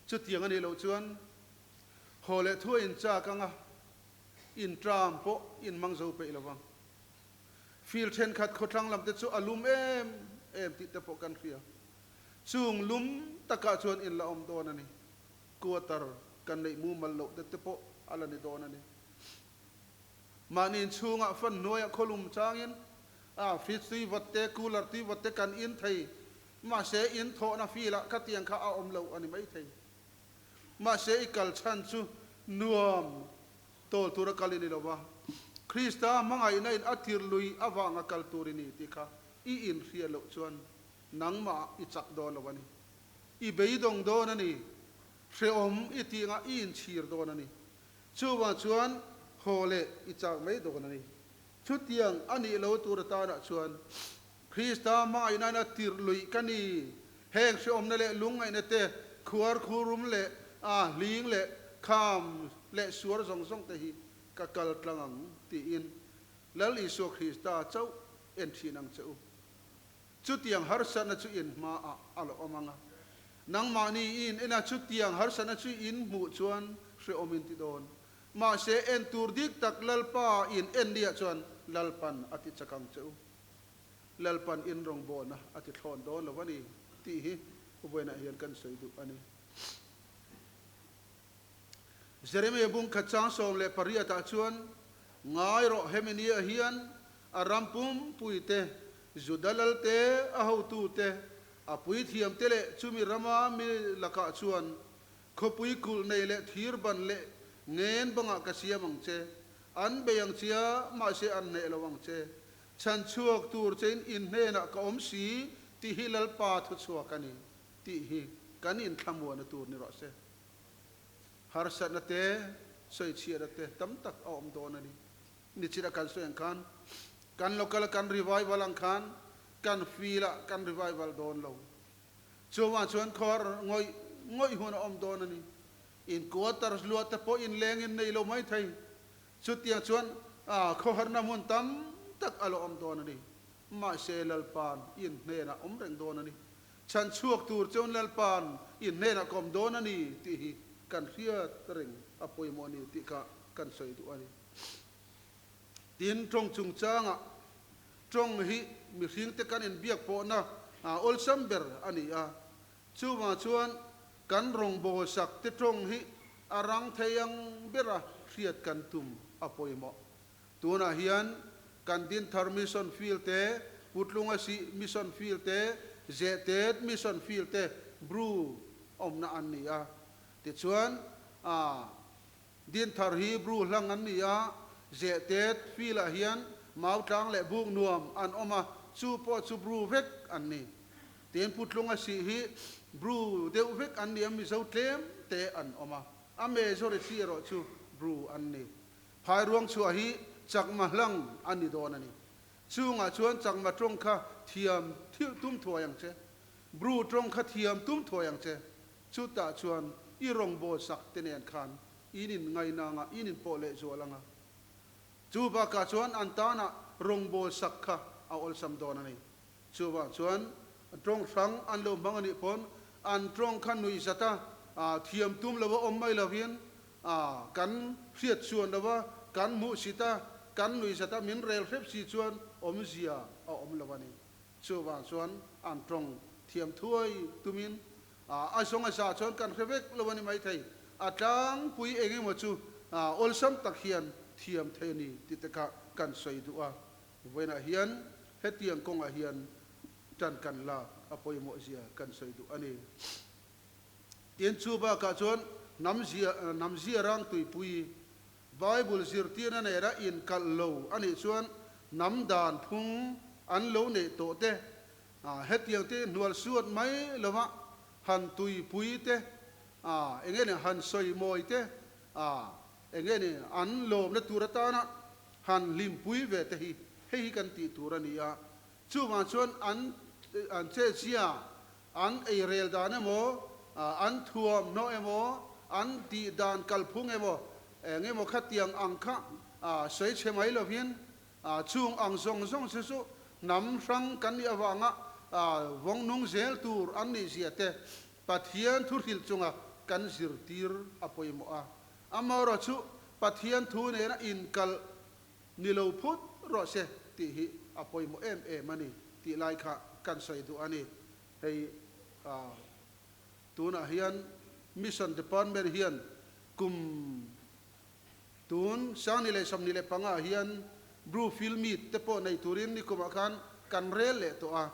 Chutiang a nih loh chuan haw leh thu a inchak ang a, in tram pawh in hmang zo peih lo vang. Field thenkhat khawthlang lam te chu a lum em em tih te pawh kan hria. Chung lum takah chuan in la awm dawn a ni. Quarter kan neih mumal loh te te pawh a la ni dawn a ni. Mahni inchhungah fan hnuaiah khawlum changin a fridge tui vat te, cooler tui vat te kan in thei. Mahse in thawhna field-ah khatiang kha a awm lo a ni maithei. Mahse i kal chhan chu nuam tawl tura kal i ni lo va, Krista hmangaihna in a tir lui avanga kal tur i ni tih kha i inhriat loh chuan nangmah i chak dawn lo a ni. I beidawng dawn a ni. Hrehawm i tih ngah i inchhir dawn a ni. Chuvang chuan haw leh i chak mai dawn a ni. Chutiang a nih lo tur atanah chuan Krista hmangaihnain a tirh luih ka ni. Heng hrehawmna leh lungngaihna te, khuar khurum leh a hling leh kham leh suar zawng zawng te hi ka kal tlang ang tiin Lal Isua Krista chauh en thin ang che u. Chutiang harsatna chu in hmaah a la awm ang a, nangmahni in ena chutiang harsatna chu in hmuh chuan hrehawm in ti dawn. Mahse, en tur dik tak Lalpa in en niah chuan Lalpan a ti chak ang che u. Lalpan in rawngbawlna a ti thlawn dawn lo a ni tih hi vawiinah hian kan sawi duh a ni. Jeremia bung khat chang 18 ah chuan, Ngai rawh, hemi niah hian a ram pumpui te, Juda lal te, a hotu te, a puithiam te leh chumi rama mi lakah chuan khawpui kulh nei leh thir ban leh ngen bangah ka siam ang che. An bei ang chia, mahse an hneh lo ang che. Chhan chhuak tur chein in hnenah ka awm si tih hi Lalpa thuchhuak a ni tih hi kan inthlamuana tur ni rawh se. Harsatna te, sawichhiatna te tam tak a awm dawn a ni. Nichina kan sawi ang khan, kan local a kan revival ang khan kan field ah kan revival dawn lo. Chuvang chuan khawr ngawih ngawih hun a awm dawn a ni. In quarters luah te pawh in leng in nei lo mai thei. Chutiang chuan khawharna hmun tam tak a la awm dawn a ni. Mahse Lalpa'n in hnenah awm reng dawn a ni. Chhan chhuak tur chuan Lalpa'n in hnenah ka awm dawn a ni tih hi kan hriat reng a pawimawh a ni tih kha kan sawi duh a ni. Tin, tawng chungchangah tawng hi mihringte kan inbiak pawhna awlsam ber a ni a. Chuvang chuan kan rawngbawlsak te tawng hi a rang thei ang bera hriat kan tum a pawimawh. Tunah hian kan Dinthar Mission Field te, Putlunga Sih Mission Field te, Zehtet Mission Field te Bru awmna an ni a. Tichuan, Dinthar hi Bru hlang an ni a, Zehtet Field ah hian Mautlang leh Buk nuam an awm a, chu pawh chu Bru vek an ni. Tin, Putlunga Sih hi Bru deuh vek an ni a, Mizo tlem te an awm a, a majority erawh chu Bru an ni. Phairuang chhuah hi Chakma hlang a ni dawn a ni. Chungah chuan Chakma tawng kha thiam tum thuai ang che. Bru tawng kha thiam tum thuai ang che. Chutah chuan i rawngbawl sak te nen khan in in ngaina anga, in in pawh leh zual anga. Chu bakah chuan an tana rawngbawl sak kha a awlsam dawn a ni. Chuvang chuan tawng hrang an lo hmang a nih pawn an tawng kha nuih zat a, thiam tum lova awm mai lovin kan hriat chuan lova kan hmuh sit a, kan nuih zat a min rel hrep si chuan awmzia a awm lo a ni. Chuvang chuan an tawng thiam thuai tumin a zawng a za chuan kan hre vek lo a ni maithei. A tlangpui eng emaw chu awlsam tak hian thiam thei a ni tih te kha kan sawi duh a. Vawiinah hian hetiang kawngah hian tan kan lak a pawimawh zia kan sawi duh a ni. Tin, chu bakah chuan hnam zia, hnam zia rang tuipui, Bible zirtirna nena inkalh lo a nih chuan hnam dan phung an lo neih tawh te, hetiang te hnual suat mai lova han tuipui te, eng nge ni han sawi mawi te, eng nge ni an lawmna tur atana han hlimpui ve te hi hei hi kan tih tur a ni a. Chuvang chuan an an chezia, an ei rel dan emaw, an thuam hnawh emaw, an tih dan kalphung emaw, eng emaw khatiang ang kha sawi chhe mai lovin chung ang zawng zawng chu chu hnam hrang kan nih avanga vawng nung zel tur an nih zia te Pathian thu hrilh chunga kan zirtir a pawimawh a. Amaherawh chu Pathian thu nena inkalh ni lo phut rawh se tih hi a pawimawh em em a ni tih lai kha kan sawi duh a ni. Hei tunah hian Mission Department hian kum tun 2025 ah hian Bru Field Meet te pawh nei turin nikumah khan kan rel leh tawh a.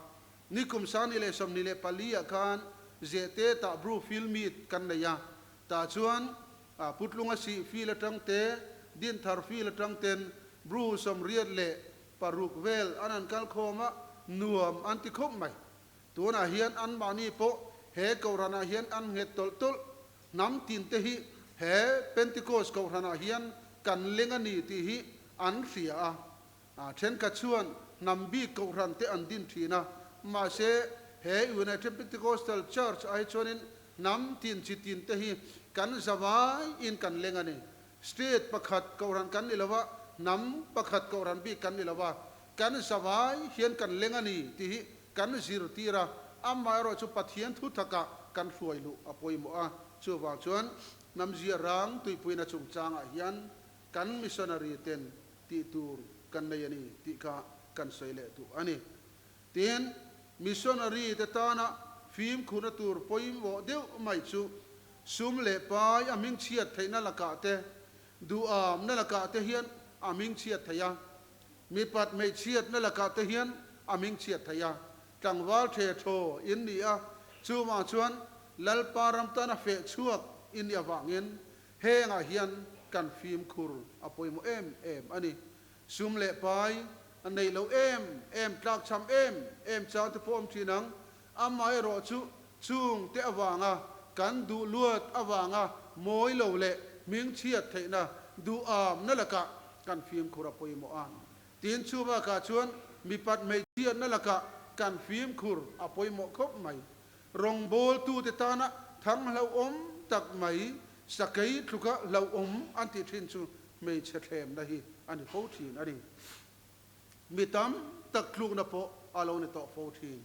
Nikum 2024 ah khan Zehte tah Bru Field Meet kan nei a, tah chuan Putlunga sih field atang te, Dinthar field atang ten Bru 86 vel an han kal khawm a, nuam an ti khawp mai. Tunah hian anmahni pawh he Kohhranah hian an nghet tawlh tawlh. Hnam tin te hi he Pentecost Kohhranah hian kan leng a ni tih hi an hria a. Thenkhat chuan hnam bik Kohhran te an din thin a, mahse he United Pentecostal Church ah hi chuanin Hnam tin chi tin te hi kan zavai in kan leng a ni. State pakhat kohhran kan ni lo a, hnam pakhat kohhran bik kan ni lo a, kan zavai hian kan leng a ni tih hi kan zirtir a, amaherawh chu Pathian thu takah kan hruai luh a pawimawh a. Chuvang chuan hnam zia rang tuipuina chungchangah hian kan missionary ten tih tur kan nei a ni tih kha kan sawi leh duh a ni. Tin, missionary te tana fimkhurna tur pawimawh deuh mai chu sum leh pai a hmingchhiat theihna lakah te, duhamna lakah te hian a hmingchhiat thei a, mipat hmeichhiatna lakah te hian a hmingchhiat thei a, tlangval the thaw in ni a, chuvang chuan Lalpa ram tana feh chhuak in nih avangin hengah hian kan fimkhur a pawimawh em em a ni. Sum leh pai a neih loh em em, tlakchham em em chang te pawh awm thin ang. Amaherawh chu chung te avanga kan duh luat avanga mawi lo leh hmingchhiat theihna duhamna lakah kan fimkhur a pawimawh a. Tin, chu bakah chuan mipat hmeichhiatna lakah kan fimkhur a pawimawh khawp mai. Rawngbawltute tana thang hlauhawm tak mai, sakei tluka hlauhawm an tih thin chu hmeichhe thlemna hi a ni fo thin a ni. Mi tam tak tlukna pawh a lo ni tawh fo thin.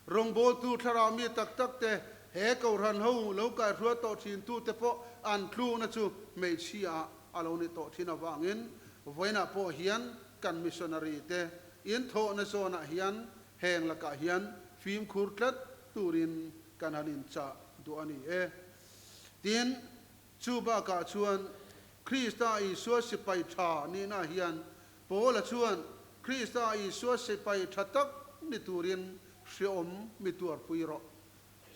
Rawngbawltu thlarau mi tak tak te, he Kohhran ho lo kaihruat tawh thin tute pawh an tlukna chu hmeichhia ah a lo ni tawh thin avangin vawiinah pawh hian kan missionary te inthawhna zawnah hian heng lakah hian fimkhur tlat turin kan han inchah duh a ni e. Tin, Chu bakah chuan Krista Isua sipai tha nihna hian Paula chuan Krista Isua sipai tha tak ni turin hreawm mi tuarpui rawh.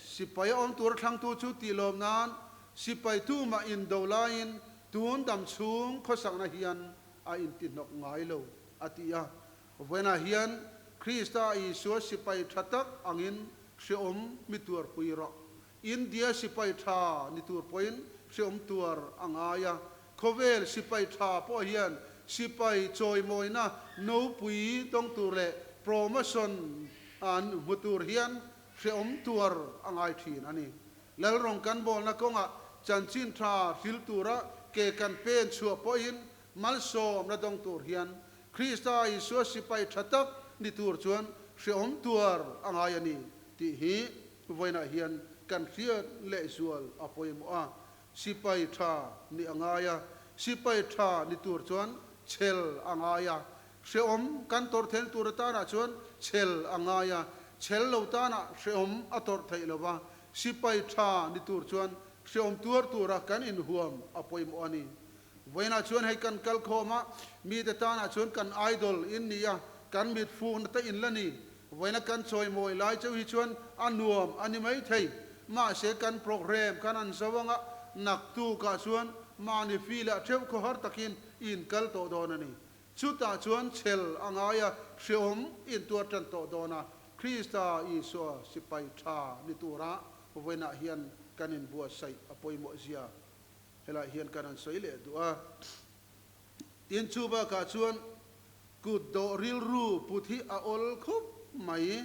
Sipai a awm tur thlangtu chu tih lawm nan sipai tumah indo laiin tun dam chhung khawsakna hian a intihnawk ngai lo, a ti a. Vawiinah hian Krista Isua sipai tha tak angin hreawm mi tuarpui rawh. India sipai tha ni tur pawhin hreawm tuar a ngai a, khawvel sipai tha pawh hian sipai chawimawina nopui dawng tur leh promotion an hmu tur hian hreawm tuar a ngai thin a ni. Lalrawng kan bawlna kawngah chanchin tha hril tura ke kan pen chhuah pawhin malsawmna dawng tur hian Krista Isua sipai tha tak ni tur chuan hreawm tuar a ngai a ni tih hi vawiinah hian kan hriat lehzual a pawimawh a. Sipai tha ni a ngai a, sipai tha ni tur chuan chhel a ngai a. Hrehawm kan tawrh theihna tur atanah chuan chhel a ngai a, chhel lo tanah hrehawm a tawrh theih lo va, sipai tha ni tur chuan hrehawm tuar tura kan inhuam a pawimawh a ni. Vawiinah chuan hei kan kal khawm a, mite tanah chuan kan idol in ni a, kan mit fukna te in la ni. Vawiina kan chawimawi lai chauh hi chuan a nuam a ni mai thei. Mahse kan program kan an zo anga naktukah chuan mahni feel-ah theuh khawhar takin in kal tawh dawn a ni. Chutah chuan chhel a ngai a, hreawm intuar tan tawh dawn a, Krista Isua sipai tha ni tura vawiinah hian kan inbuatsaih a pawimawh zia helai hian kan han sawi leh duh a. Tin, chu bakah chuan kut dawh rilru put hi a awl khup mai.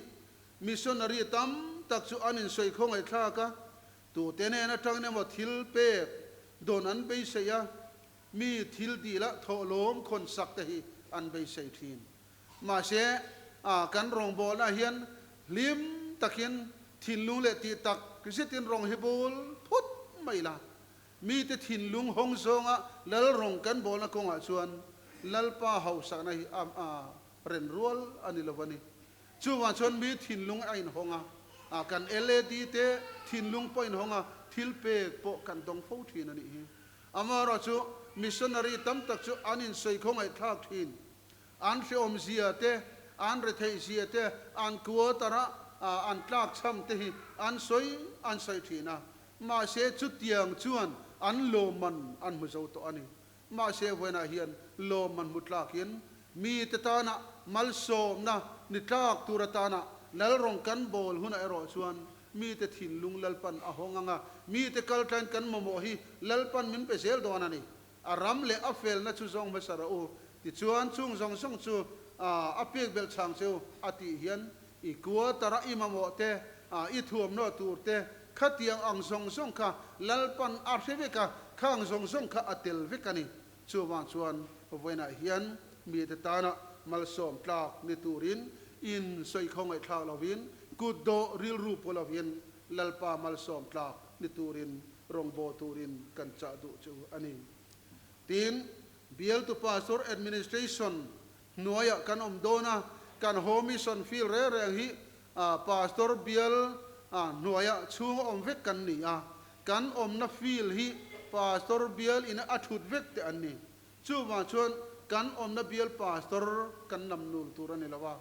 Missionary tam tak chu an insawi khawngaihthlak a, tute nen atangin emaw thil pek dawn an beisei a, Mi thil dila thawhlawm khawn sak te hi an beisei thin. Mahse, a kan rawngbawlna hian hlim takin thinlung leh tih tak zetin rawng hi bawl phut mai la. Mite thinlung hawng zawnga lal rawng kan bawlna kawngah chuan Lalpa hausakna hi a a ren rual a ni lo a ni. Chuvang chuan mi thinlung a inhawng a, a kan LAD te thinlung pawh inhawng a, thil pek pawh kan dawng fo thin a nih hi. Amaherawh chu missionary tam tak chu an insawi khawngaihthlak thin. An hrehawmzia te, an retheihzia te, an quarter-a an tlakchham te hi an sawi an sawi thin a. Mahse chutiang chuan an lawmman an hmu zo tawh a ni. Mahse vawiinah hian lawmman hmu tlakin mite tana malsawmna ni tlak tur atana Lalrawng kan bawl hunah erawh chuan Mite thinlung Lalpan a hawng ang a, mite kal tlaiin kan mamawh hi Lalpan min pe zel dawn a ni. A ram leh a felna chu zawng hmasa rawh u, tichuan chung zawng zawng chu a pek belh chhang che u a tih hian i quarter-a i mamawh te, i thuamhnaw tur te, khatiang ang zawng zawng kha Lalpan a hre vek a, khang zawng zawng kha a tel vek a ni. Chuvang chuan vawiinah hian mite tana malsawm tlak ni turin in sawi khawngaihthlak lovin, kut dawh rilru pu lovin Lalpa malsawm tlak ni turin rawngbâwl turin kan chah duh chu a ni. Tin, Bialtu Pastor Administration hnuaiah kan awm dawn a, kan Home Mission Field reng reng hi Pastor bial hnuaiah chhunga awm vek kan ni a, kan awmna field hi Pastor bial ina a thut vek te an ni. Chuvang chuan kan awmna bial Pastor kan lam nul tur a ni lo a,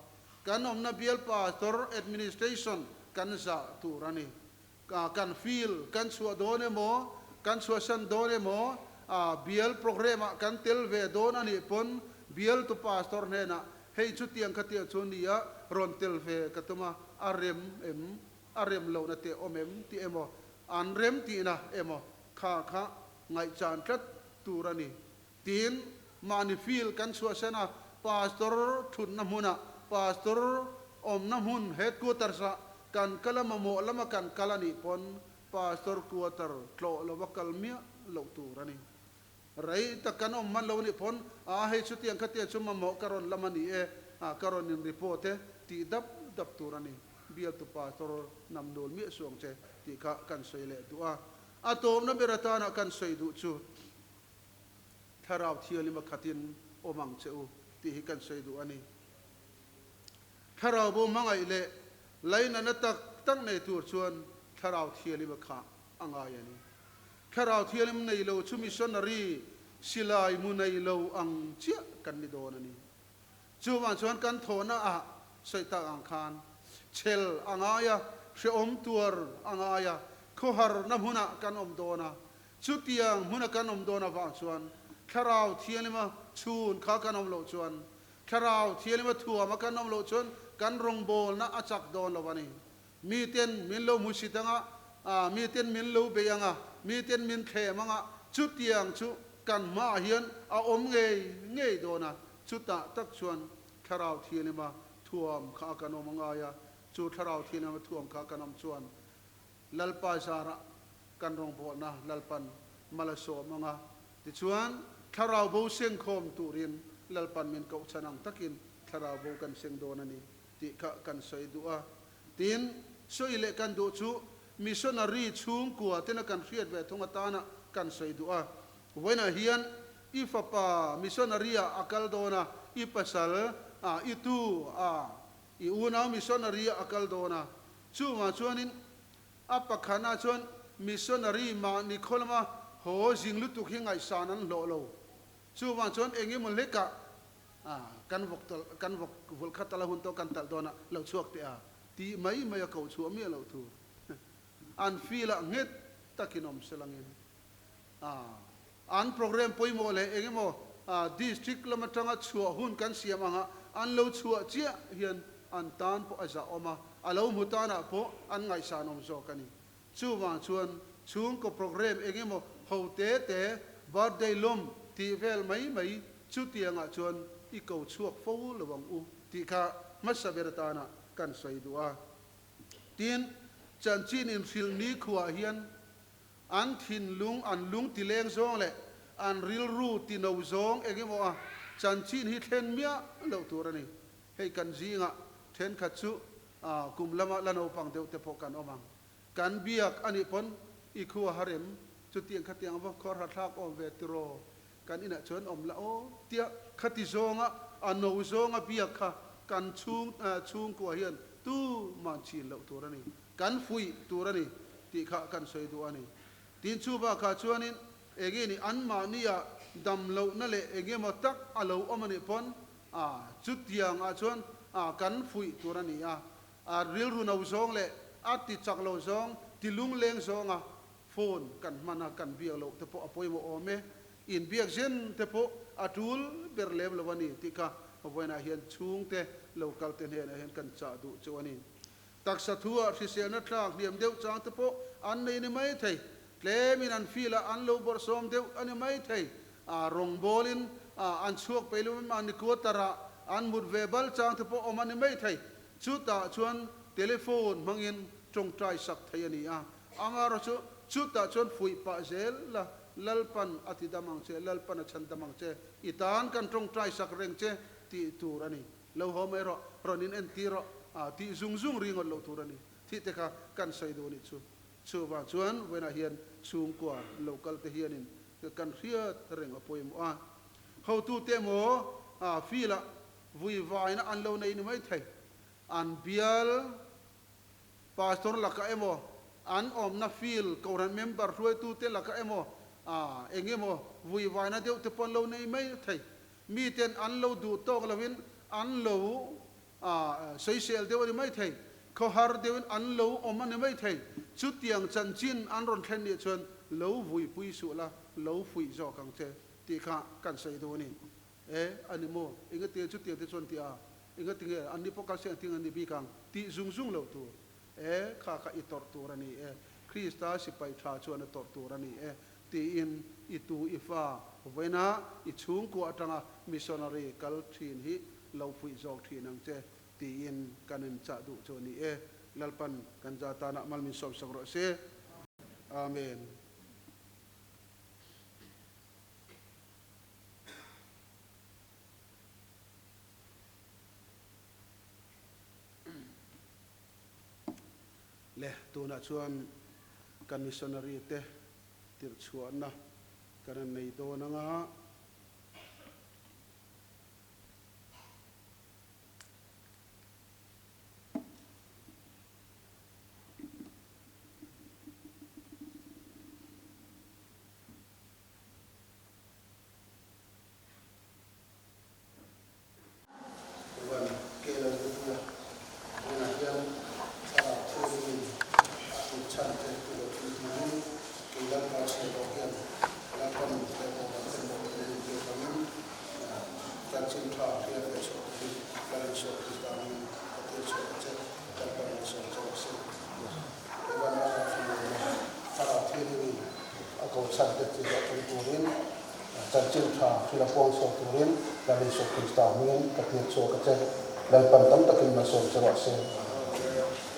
kan awmna bial Pastor administration kan zah tur a ni. Kan field kan chhuah dawn emaw, kan chhuahsan dawn emaw, bial programme ah kan tel ve dawn a nih pawn bialtu Pastor hnenah Hei chutiang kha tiah chu nia rawn tel ve ka tum a, a rem em, a rem lohna teh awm em tih emaw, an rem tihna emaw kha kha ngaihchan tlat tur a ni. Tin, mahni field kan chhuahsan a, Pastor thutna hmunah, Pastor awmna hmun headquarters-ah kan kal a, mamawh lama kan kal a nih pawn Pastor quarter tlawh lova kal miah loh tur a ni. Rei tak kan awm hman lo nih pawn, a hei chutiang kha tia chu mamawh ka rawn lam a ni e, a ka rawn in report e tih dap dap tur a ni. Bialtu Pastor nam nul miah suang che tih kha kan sawi leh duh a. A tawpna ber atana kan sawi duh chu Thlarau Thianghlim a khatin awm ang che u tih hi kan sawi duh a ni. Thlarau bo hmangaih leh lainatna tak tak nei tur chuan Thlarau Thianghlim a khah a ngai a ni. Thlarau Thianghlim nei lo chu missionary silai mu nei lo ang chiah kan ni dawn a ni. Chuvang chuan kan thawhna ah sawi tak ang khan chhel a ngai a, hrehawm tuar a ngai a, khawharna hmunah kan awm dawn a. Chutiang hmuna kan awm dawn avang chuan Thlarau Thianghlim-a chhun kha kan awm loh chuan, Thlarau Thianghlim-a thuama kan awm loh chuan kan rawngbawlna a chak dawn lo a ni. Miten min lo hmusit anga a miten min lo bei anga, miten min thlem anga, chutiang chu kan hmaah hian a awm ngei ngei dawn a, chutah tak chuan Thlarau Thianghlim-a thuam kha a kan awm a ngai a, chu Thlarau Thianghlim-a thuam kha a kan awm chuan Lalpa zarah kan rawngbawlna Lalpan mal a sawm ang a, tichuan Thlarau bo sengkhawm turin Lalpan min koh chhan ang takin Thlarau bo kan seng dawn a ni tih kha kan sawi duh a. Tin, sawi leh kan duh chu missionary chhungkua tena kan hriat ve thung atana kan sawi duh a. Vawiinah hian i fapa missionary ah a kal dawn a, i pasal ah, i tu ah, i unau missionary ah a kal dawn a. Chuvang chuanin a pakhatna chuan missionary mahni khaw lama haw zing lutuk hi ngaihsan an hlawh lo. Chuvang chuan eng emaw hlekah kan vawk tal, kan vawk vulh kha tal a hun tawh kan talh dawn a, lo chhuak teh a tih mai mai a koh chhuah miah loh tur. An feel ah nghet takin awm se langin an program pawimawh leh eng emaw district lam atanga chhuah hun kan siam anga an lo chhuah chiah hian an tan pawh a zah awm a, a lo hmu tanah pawh an ngaihsan awm zawk a ni. Chuvang chuan chhungkaw program eng emaw ho te te, birthday lawm tih vel mai mai chutiangah chuan i ko chhuak fo lo ang u tih kha hmasa ber atana kan sawi duh a. Tin, chanchin inhrilh nikhuaah hian an thinlung, an lung tileng zawng leh an rilru tino zawng eng emaw a chanchin hi thlen miah loh tur a ni. Hei kan zingah thenkhat chu kum lama la naupang deuh te pawh kan awm ang. Kan biak a nih pawn i khua harem chutiang khatiang va khawr hathlak awm ve tiraw? Kan inah chuan awm la aw tia khati zawnga a no zawnga biak kha kan chhung chhungkua hian tu man chin loh tur a ni. Kan fuih tur a ni tih kha kan sawi duh a ni. Tin chu bakah chuanin enge ni anmahnia dam lohna leh engemaw tak a lo awm a nih pawn a chutiang ah chuan a kan fuih tur a ni a. A rilru no zawng leh a ti chak lo zawng, ti lungleng zawnga phone kan hman a kan biak loh te pawh a pawimawh awm e. Inbiak zen te pawh a tul ber lem lo a ni tih kha vawiinah hian chhungte lo kal te hnenah hian kan chah duh chu a ni. Taksa thu ah hriselna tlak hniam deuh chang te pawh an nei ni mai thei. Tlemin an feel ah an lo bawrhsawm deuh a ni mai thei. A rawngbawlin an chhuak peih lo mahni quarter ah an mut ve bal chang te pawh awm a ni mai thei. Chutah chuan telephone hmangin tawngtai sak thei a ni a. Angaro chu chutah chuan fuih pah zel la, Lalpan a ti dam ang che, Lalpan a chhan dam ang che, i tan kan tawngtai sak reng che tih tur a ni. Lo haw mai rawh, rawn in entir rawh, a tih zung zung ringawt loh tur a ni. Thih te kha kan sawi duh a nih chu. Chuvang chuan vawiinah hian chhungkua lo kal te hianin kan hriat reng a pawimawh a. Hotute emaw field-ah vui vaina an lo nei ni mai thei. An bial pastor lakah emaw, an awmna field kohhran member hruaitute lakah emaw eng emaw vui vaina deuh te pawh an lo nei mai thei. Miten an lo duh tawk loin an lo sawisel deuh a ni mai thei, khawhar deuhin an lo awm a ni mai thei. Chutiang chanchin an rawn thlen nih chuan lo vuipui suh la, lo fuih zawk ang che tih kha kan sawi duh a ni. E, a ni maw? Engati chutiang te chuan tih a, engati nge an ni pawh kalsi ang ting an ni bik ang tih zung zung loh tur. E, kha kha i tawrh tur a ni e, Krista sipai tha chuan a tawrh tur a ni e tiin i tu i fa vawiina i chhungkua atanga missionary kal thin hi lo fuih zawk thin ang che tiin kan inchah duh chu a ni e. Lalpan kan za tanah mal min sawmsak rawh se. Amen. Le tunah chuan kan missionary te tirh chhuahna kan han nei dawn ang a. Chuan ke lo lupuia tunah hian thlarau thianghlimin a tluk chhan te i lo thil turin kei Lalpa chhiar bawk hian Lalpa nun leh Kohhran te mawhphurhna in pek angin chanchin tha hriat leh chhuah turin Lal Isua Krista angin ka tir chhuah ang che, Lalpa malsawm che rawh se. Evan a rawn fanu awm a. Thianghlimin a ko chhan te chi zawh tum turin chanchin tha thil a puang chhuak turin Lal Isua Krista hmingin ka tir chhuak a che. Lalpan tam takin malsawm che rawh se.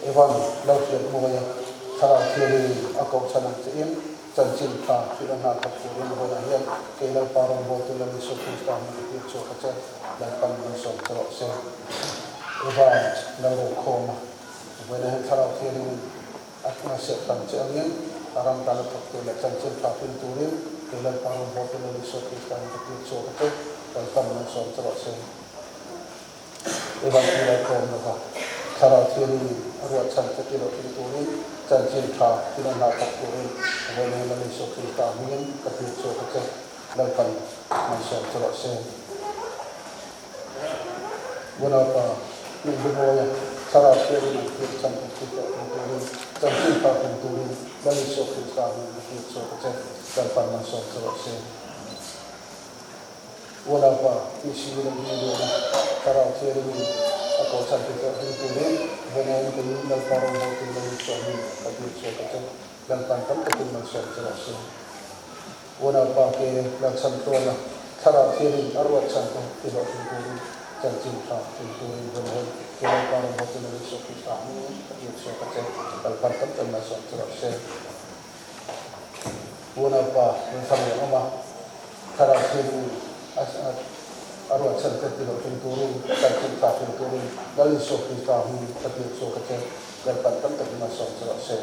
Evan Lalhriat Mawia Thlarau Thianghlimin a koh chhan ang chein chanchin tha thil a hna thawk turin vawiinah hian kei Lalpa rawngbawltu Lal Isua Krista hmingin ka tir chhuak a che. Lalpan malsawm che rawh se. Evan Lalrokhawma vawiinah hian Thlarau Thianghlimin A hmasiat tam che angin a ram tana thawk tur leh chanchin tha hlim turin kei Lalpa rawngbawltu Lal Isua Krista in ka tir chhuak a che, Lalpan malsawm che rawh se. I van thil ai tlawm lova Thlarau Thianghlim a ruahchhan che ti loh hlim turin chanchin tha thil a hna thawk turin vawiin Lal Isua Krista hmingin ka tir chhuak a che, Lalpan malsawm che rawh se. Unaupa, Nunhlumawia thlarau thiangin an thlir chhan te thil tawh tum turin, chanchin thar tum turin Lal Isua Krista hming a tir chhuak a che, Lalpan malsawm che rawh se. Unaupa, PC Lalhmingluana thlarau thiangin a ko chhan te tawh tum turin, Venain keiin Lalpa rawngbawltu Lal Isua hming a tir chhuak a che, Lalpan tam takin malsawm che rawh se. Unaupa ke lalchhan tluana thlarau thianin a ruat chhan te ti hlawhtling turin chanchin tha tum turin hun hawn ke Lalpa ram hotu Lal Isua Krista hmingin ka tir chhuak a che, Lalpan tam tam malsawm che rawh se. Unaupa rinthlang lian awm a, thlarau thianin a ruat chhan te ti hlawhtling turin chanchin tha tum turin Lal Isua Krista hmingin ka tir chhuak a che, Lalpan tam takin malsawm che rawh se.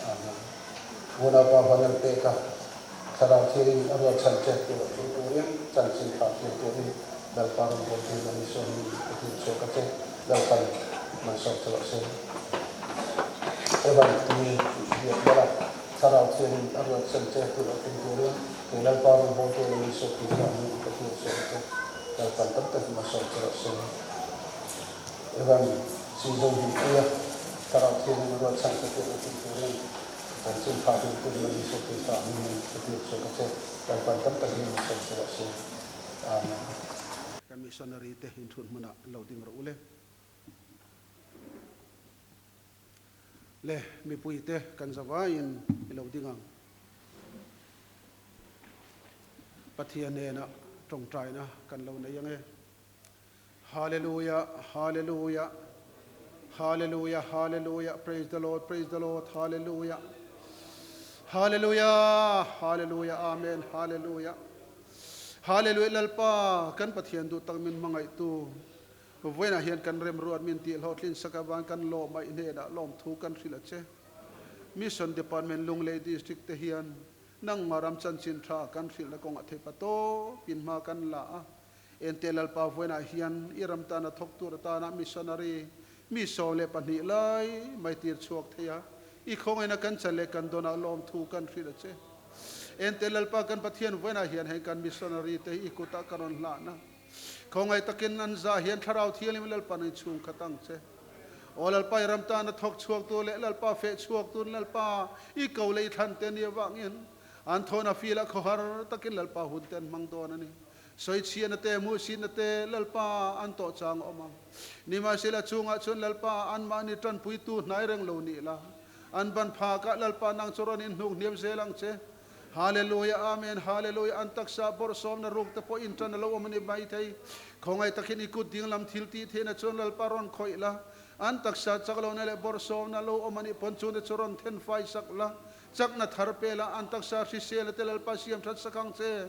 Amen. Unaupa Vanel peka thlarau thirin a ruat chhan che tih loh thil turin chanchin tha thlir turin Lalpa rawn hawn tir la Isua hming ka tir chhuak a che, Lalpan malsawm che rawh se. Evan ti biak bawrh a, thlarau thirin a ruat chhan che tih loh thil turin kei Lalpa rawn hawn tur la Isua Krista hming ka tir chhuak a che, Lalpan tam takin malsawm che rawh se. Evan chi zo hmuh pui a, thlarau thirin a ruat chhan che tih loh thil turin Chanchin tha ding tum na Isua Krista hmingin ka tir chhuak a che, Lalpan tam takin min sawi che rawh se. Amen. Kan missionary te inthut hmunah lo ding rawh u le. Le, mipui te kan zavaiin i lo ding ang. Pathian hnenah tawngtaina kan lo nei ang e. Hallelujah, Hallelujah, Hallelujah, Hallelujah, Praise the Lord, Praise the Lord, Hallelujah, Hallelujah, Hallelujah, Amen, Hallelujah, Hallelujah, Lalpa kan Pathian duh tak min hmangaihtu vawiinah hian kan remruat min tih hlawhtlin sak avang kan lawm a i hnenah lawmthu kan hrilh a che. Mission Department Lunglei District te hian nangmah ram chanchin tha kan hrilhna kawngah theipa tawpin hma kan la a, Ente Lalpa vawiinah hian i ram tana thawk tur atana missionary mi 12 lai mai tir chhuak thei a, i khawngaihna kan chan leh kan dawnah lawmthu kan hrilh a che. Ente Lalpa kan Pathian vawiinah hian heng kan missionary te hi i kutah ka rawn hlahna. Khawngaih takin an zah hian Thlarau Thianghlim Lalpa nang chhung khat ang che. Aw Lalpa i ram tana thawk chhuak tur leh Lalpa feh chhuak tur Lalpa i ko leh i thlan te nia vangin an thawhna fil ah khawhar takin Lalpa hun te an hmang dawn a ni. Sawichhiahna te, hmuhsitna te Lalpa an tawh chang a awm ang. Nimahsela chungah chuan Lalpa anmahni tanpuitu hnai reng lo nih la, an ban phakah Lalpa nang chu rawn inhnuk hniam zel ang che. Hallelujah, Amen, Hallelujah, an taksa bawrhsawmna ruk te pawh intan a lo awm a ni maithei. Khawngaih takin i kut ding lam thil tih theihna chuan Lalpa rawn khawih la, an taksa chak lohna leh bawrhsawmna lo awm a nih pawn chungte chu rawn then fai sak la, Chakna thar pela an taksa hrisel a te Lalpa siam that sak ang che.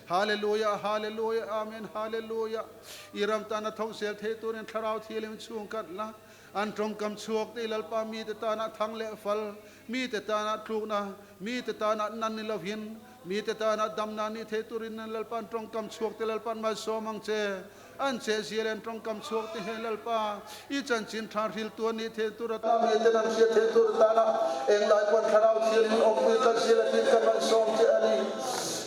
Hallelujah, Hallelujah, Amen, Hallelujah. I ram tana thawk zel thei turin Thlarau Thianghlim chhung kat la. An tawngkam chhuak te i Lalpa mite tana thang leh fal, mite tana tlukna, mite tana nan ni lovin, mite tana damna ni thei turin an Lalpa an tawngkam chhuak te Lalpa'n malsawm ang che. An chehzia leh an tawngkam chhuak te hian Lalpa, i chanchin tha hriltu a nih theih tur atan miten an hriat theih tur atana englai pawn Thlarau Thianghlim awmpui kal zel a tin kan rawn sawm che a ni.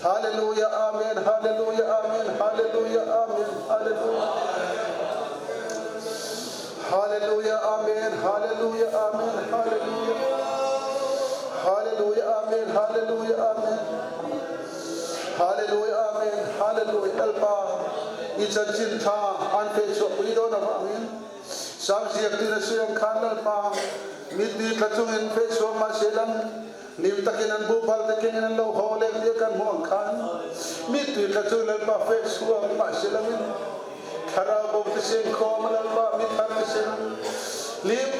Hallelujah Amen Hallelujah Amen Hallelujah Amen Hallelujah Hallelujah Amen Hallelujah Amen Hallelujah Hallelujah Amen Hallelujah Amen Hallelujah Amen Hallelujah Lalpa i chanchin tha an feh chhuah pui dawn avangin Sam ziak tin a sawi ang khan Lalpa mittui tla chungin feh chhuak mahse lam. Lim takin an bu bal te kengin an lo haw leh tia kan hmuh ang khan mi tui tla chu Lalpa feh chhuak mahse langin thlarau bo te seng khawm a Lalpa mi thar te seng lim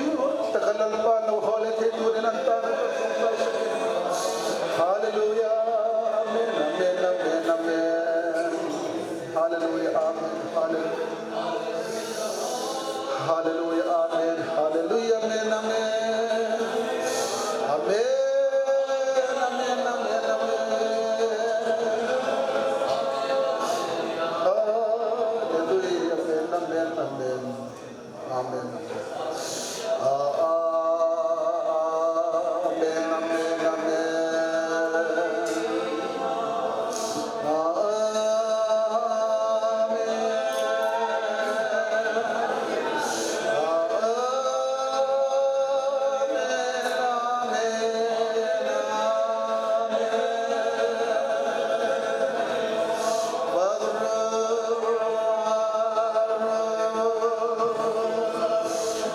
taka Lalpa lo haw leh thei turin an tan a kan tawngtai sakin. Hallelujah Amen Amen Amen Amen Hallelujah Amen Hallelujah Hallelujah Amen Hallelujah Amen Amen Amen Amen Amen Amen Hallelujah Amen Amen Amen Amen Amen Amen Amen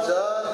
Amen.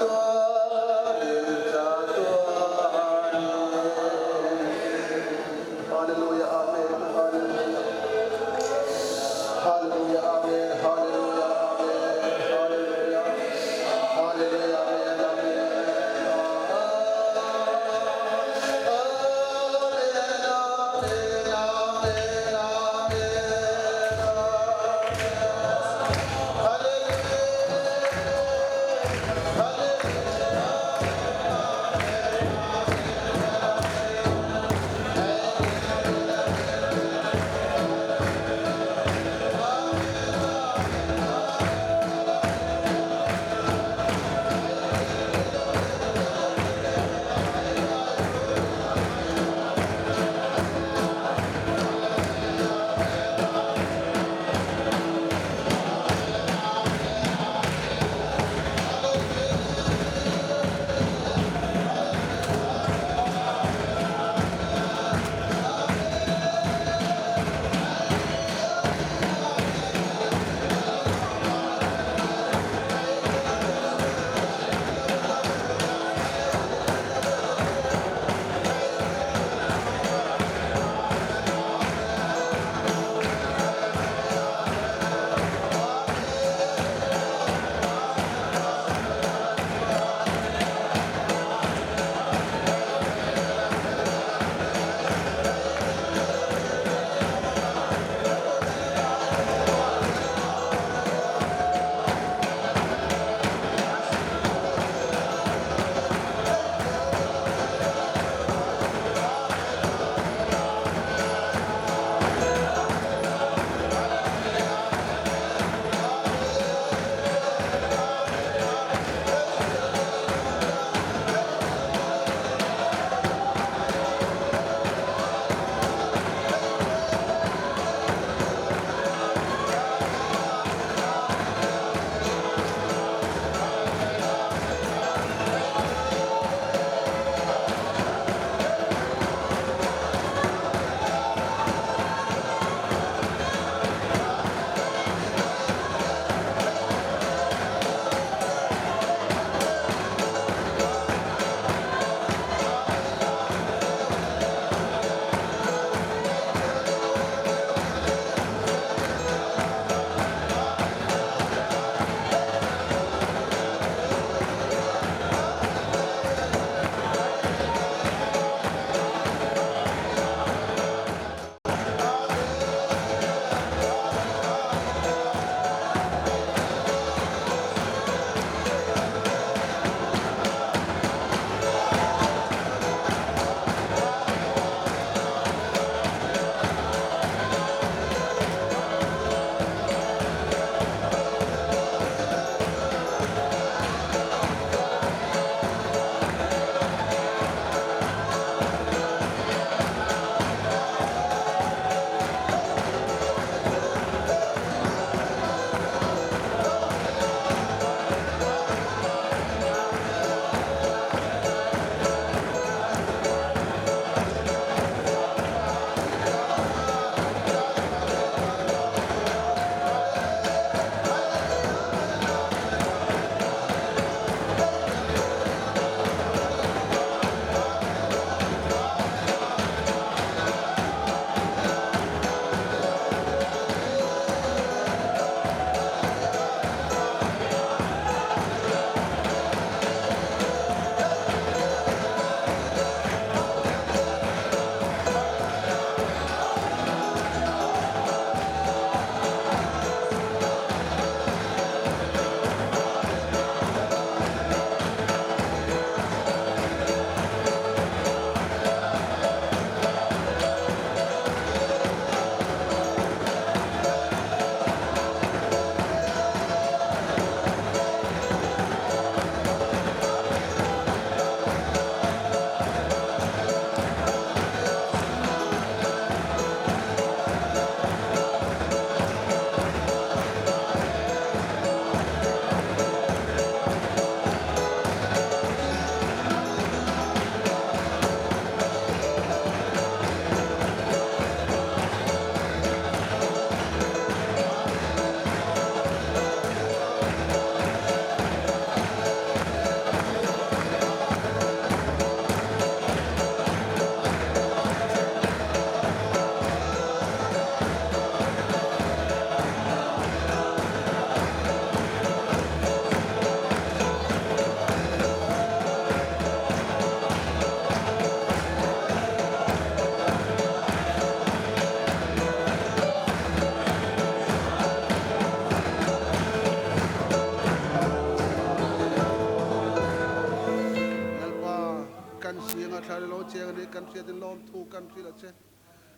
kan hriatin lawmthu kan hrilh a che.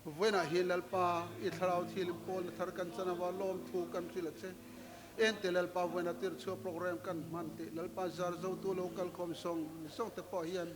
Vawiinah hian Lalpa, i thlarau thilin pawlna thar kan chan ava lawmthu kan hrilh a che. Ente Lalpa vawiina tirchhuah program kan hman tih Lalpa zar zotu lo kalkhawm zawng zawng te pawh hian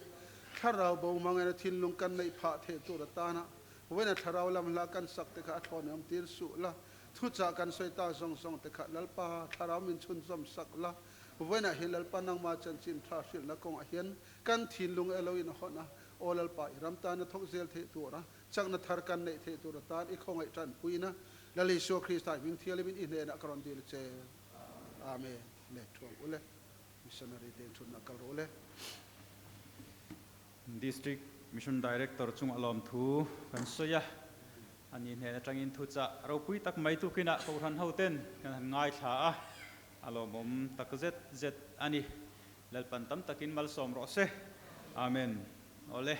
thlarau bo hmangin a thinlung kan neih phah theih tur atana vawiina thlarau lam hla kan sak te kha a thlawn awm tir suh la, thuchah kan sawi ta zawng zawng te kha Lalpa thlarau min chhunzawm sak la. Vawiinah hian Lalpa nangma chanchin tha hrilhna kawngah hian kan thinlung elo in a hawn a, Aw Lalpa, i ram tana thawk zel theih tura chakna thar kan neih theih tur atan i khawngaih tanpuina Lal Isua Krista i hming thianghlimin i hnenah ka rawn dil che. Amen. Le thuang ule. Missionary te inthutna kal rawh ule. District Mission Director chungah lawmthu kan sawi a, ani hnen atangin thuchah ropui tak mai tukinah Kohhran hoten kan han ngaithla a, a lawmawm tak zet zet a ni. Lalpan tam takin malsawm rawh se. Amen. Awle,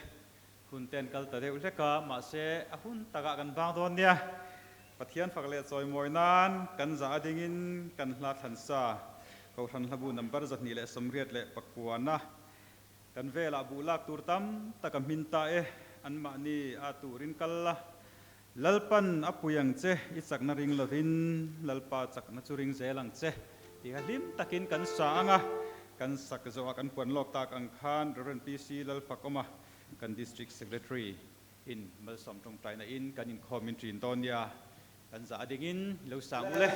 hun te an kal ta deuh hlek a, mahse a hun takah kan vang dawn nia. Pathian fak leh chawimawi nan kan zah a dingin kan hla thlan sa Kohhran Hlabu number 289 kan velah buh lak tur tam tak a hmin ta e, anmahni a turin kal la. Lalpan a pui ang che, i chakna ring lovin Lalpa chakna chu ring zel ang che tih kha hlim takin kan sa ang a, kan sak zawhah kan puan lawk tak ang khan Rev. PC Lalfakawma kan District Secretary in malsawm tawngtaina in kan inkhawm in ṭin dawn nia, kan zah a dingin lo sang u le.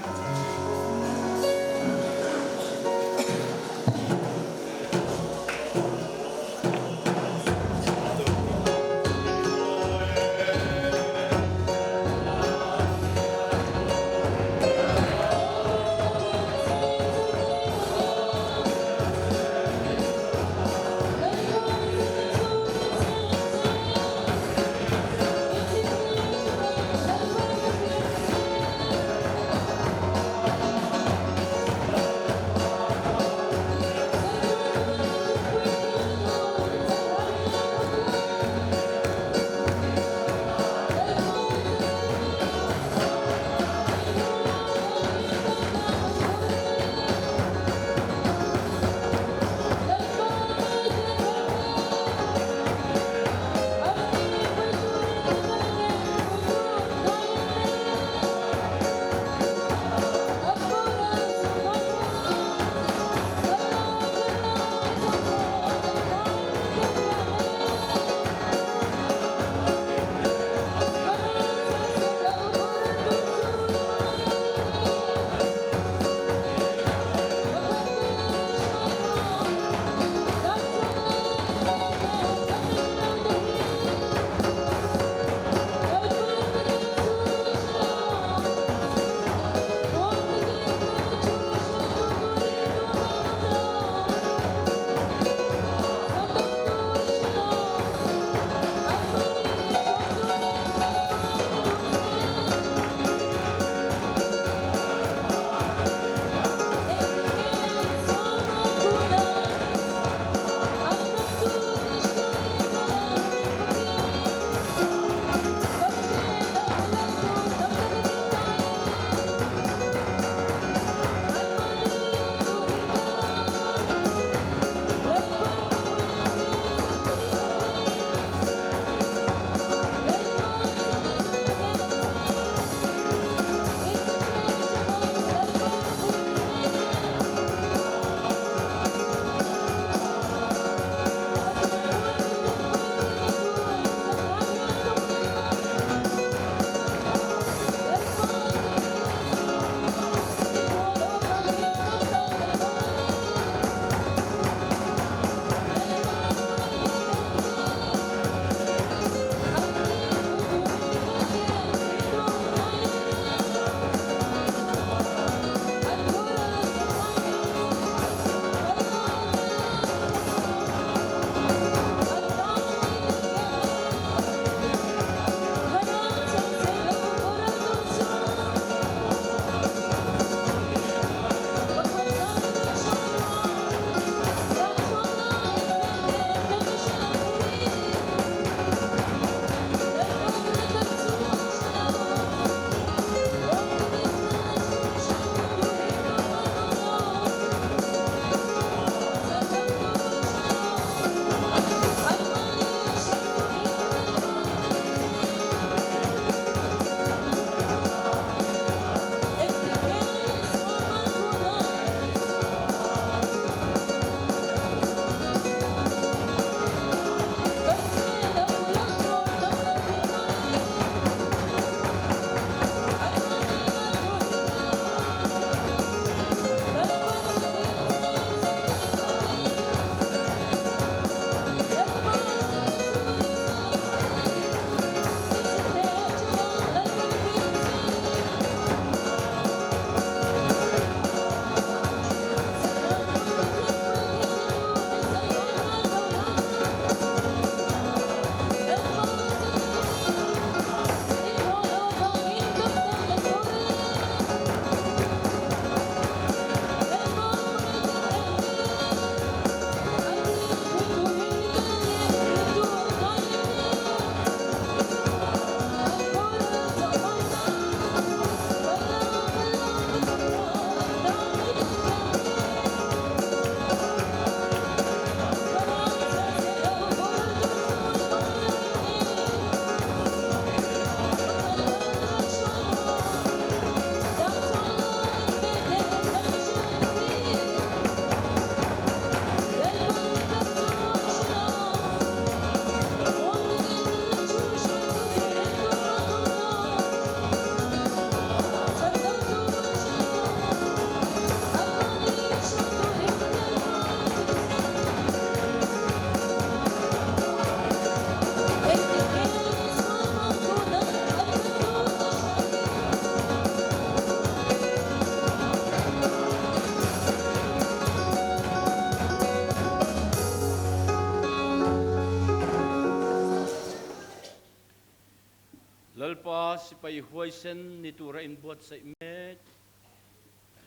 sipai huaisen ni tura inbuatsaih mek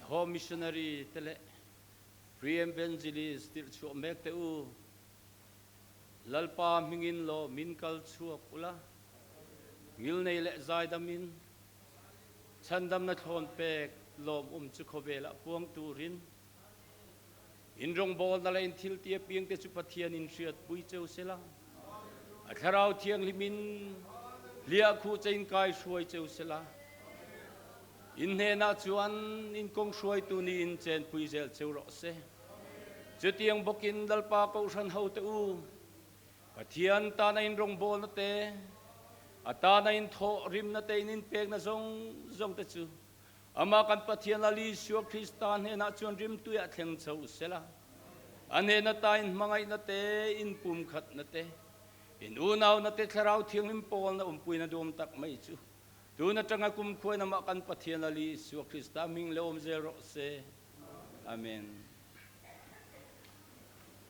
Home Missionary te leh Free Evangelist tirhchhuah mek te u, Lalpa hmingin law min kal chhuak ula, ngilnei leh zaidamin chhandamna thlawn pek lawmawm chu khawvelah puang turin in rawngbawlna leh in thilti apiangte chu Pathian in hriatpui cheu sela, a Thlarau Thianghlimin hliahkhuh chein kaihruai cheu sela, in hnenah chuan in kawng hruaitu niin chenpui zel cheu rawh se. Chutiang bawkin Lalpa Kohhran hote u, Pathian tana in rawngbawlna te, a tana in thawh rimna te in inpekna zawng zawng te chu Amah kan Pathian Lal Isua Krista hnenah chuan rimtuiah thleng chho sela, a hnen ata in hmangaihna te, in pumkhatna te, in unauna te, Thlarau Thianghlim pawlna awmpuina duam tak mai chu tun atanga kumkhuain amah kan Pathian Lal Isua Krista hming leh awm zel rawh se. Amen.